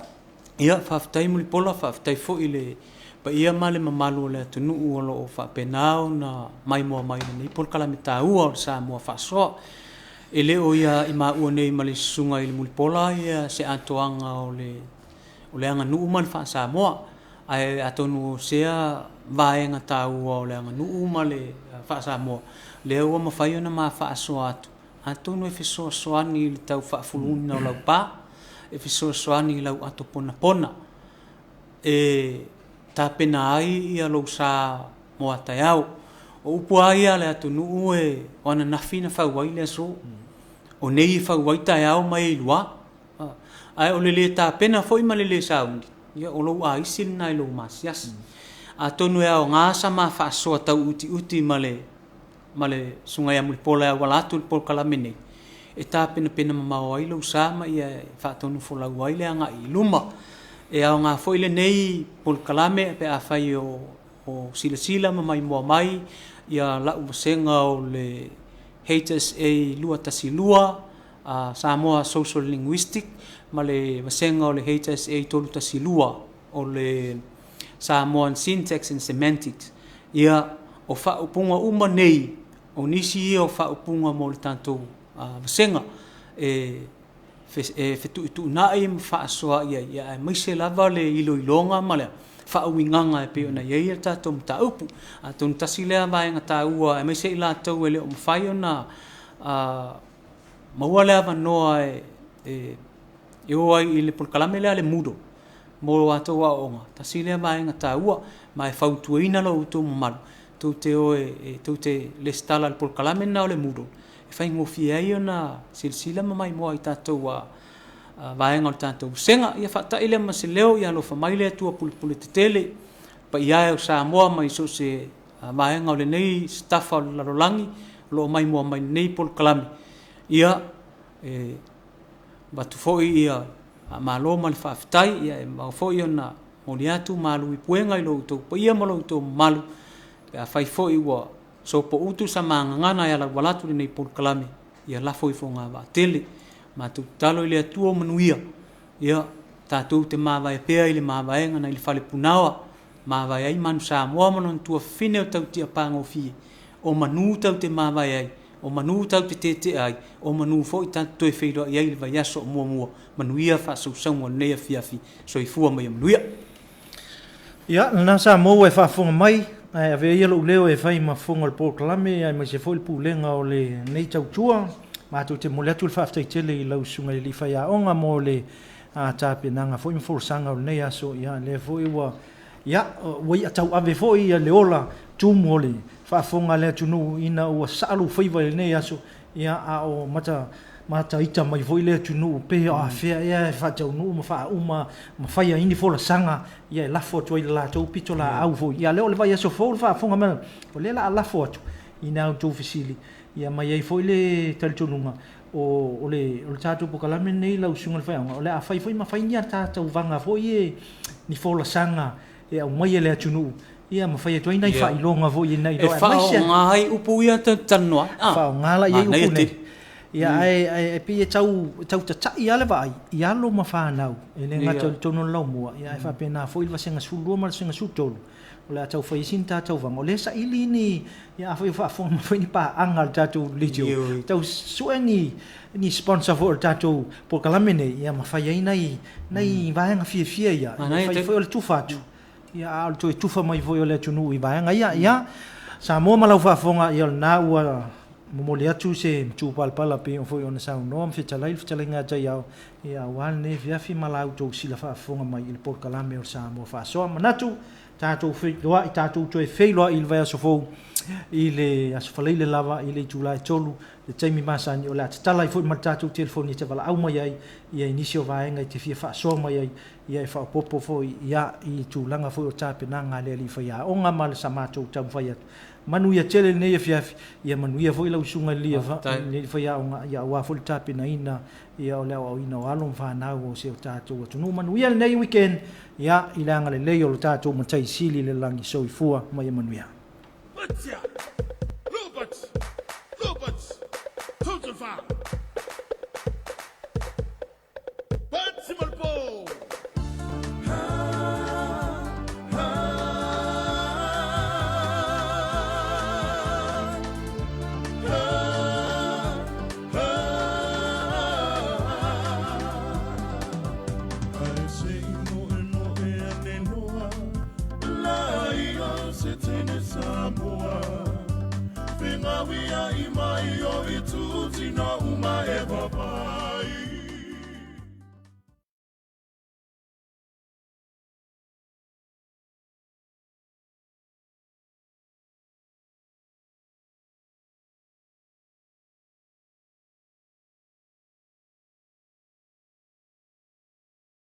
Ia, faafetai Mulipola, faafetai foi i le paia ma le mamalu o le atunuu o lo o faapena ona maimoa mai i lenei polokalame taua o le Samoa Faasoa. E le o ia i maua nei ma le susuga i le Mulipola ia se atoaga o le o le aganuu ma le faa-Samoa, ae atonu o sea vaega taua o le aganuu ma le faa-Samoa lea ua mafai ona ma faasoa atu, atonu e fesoasoani i le tau faafuluina o lau pa, e fesoasoani i lau ato ponapona, e tapena ai ia lou sa mo a taeao. O upu lava ia a le atunuu e o ananafi na fau ai le aso, o nei e fau ai taeao ma e i lua. Ae o le lē tapena foi ma le lē sauni, ia o lou aisi lena i lou masiasi. Atonu e aoga sa ma faasoa tauutiuti ma le ma le Susuga ia Mulipola e auala atu i le polokalame nei, e tapenapena mamao ai lou sa ma ia faatonufolau ai le agai i luma. E aoga foi lenei polokalame pe afai o o silasila ma maimoa mai ia lau vasega o le HSA 212 Samoa Social Linguistic ma le vasega o le HSA 312 o le Samoan Syntax and Semantics. Ia, o faaupuga uma nei, o nisi ia o faaupuga mo le tatou vasega e fetuutuunai ma faasoa i ai, aemaise lava le iloiloga ma le faauigaga e pei ona i ai le tatou mataupu. Atonu tasi lea vaega taua aemaise i latou e le o mafai ona maua le avanoa e o ai i le polokalame lea a le Moodle mo a latou aoaoga, tasi lea vaega taua, ma e fautuaina lo outou mamalu tou te o e tou te resitala i le polokalame lena o le Moodle e faigofie ai ona silasila ma maimoa i tatou vaega o le tatou vasega. Ia faata'i lea ma se leo, ia alofa mai le Atua pulepule tetele, paia e o Samoa mai so o se vaega o lenei sitafa o le lalolagi o lo o maimoa mai i lenei polokalame. Ia, e avatu foi ia faamalo ma le faafetai, ia e ao foi ona momoli atu malu i puega i lo outou paia ma lo outou mamalu pe afai foi ua sopoutu sa ma gagana e ala atu i lenei polokalame, ia lafo ifo vaatele. Matou tatalo i le Atua o manuia, ia tatou te mavae pea i le mavaega nai le fale punaoa, mavae ai Manu Samoa ma lona tuafafine o tautia pagofie, o manu tatou te mavae ai, o manu tatou te tetea ai, o manu foi tatou toe feiloai ai i le vaiaso o muamua. Manuia faasausauga o lenei afiafi. Soifua ma ia manuia. Ia, lena Samoa ua e faafofoga mai, ae avea ia lou leo e fai ma fofoga o le polokalame aemaise foi le pulega o lenei tautua. Matou te momoli atu le faafetai tele i lau susuga i le alii faiaoga mo le tapenaga foi ma folasaga o lenei aso. Ia, lea foi ua ia ua ia tauave foi le ola tumu o le faafofoga a le atunuu ina ua saa lou faiva i lenei aso, ia a o mata mataita mai foi le atunuu pe o afea ea e faataunuu ma faauma ma fai ai ni folasaga, ia e lafo atu ai i le latou pitolaau foi. Ia lea o le vaiaso fou le faafofoga mai, o lea o le a lafo atu i na outou fesili, ia ma i ai foi le talitonuga o le tatou polokalame lenei lau susuga i le faiaoga, o le a fai foi ma fai ni a ta tauvaga foi ni folasaga e aumai e le atunuu, ia ma fai atu ai nai faailoga foi ina E faaaoga ai upu ia tatou te talanoa ai. Faaaoga la i ai upu nei. Ia, ae pei e tau tatai lava le vaai i alo ma fanau, e le gata i totonu o le laumua, ia ae faapena foi le vasega 12 ma le vasega 13, o le a tau fai ai sina ta tauvaga. O lea e saili ni, ia afai o faafofoga mai foi ni paaga a le tatou leitio, tau sue ni sponsor foi o le tatou polokalame nei, ia ma fai ai nai vaega fiafia ia, e fai foi o le tufa atu, ia a o le toe tufa mai foi o le atunuu i vaega ia. Ia, Samoa ma lau faafofoga, ia o lena ua momoli atu se matupalapala pei foi ona saunoa ma fetalai le fetalaiga ia Taiao. Ia, aua lenei afiafi ma la outou sila faafofoga mai i le polokalame o le Samoa Faasoa. Manatu, tatou feiloai, tatou toe feiloai i le vaiaso fou, i le Aso Faraile lava i le itula e 3, le taimi masani o le a tatala ai foi ma le tatou telefoni e te valaau mai ai, ia i nisi o vaega e te fia faasoa mai ai, ia e faaopoopo foi ia i tulaga foi o tapenaga a le alii faiaoga ma le sa matou taumafai atu. Manuia tele lenei afiafi, ia manuia foi lau susuga i le faiaoga, ia aua foi le tapenaina ia o le aoaoina o alo ma fanau o si o tatou atunuu. Manuia lenei weekend, ia i le agalelei o lo tatou Matai Sili i le lagi. Soifua ma ia manuia.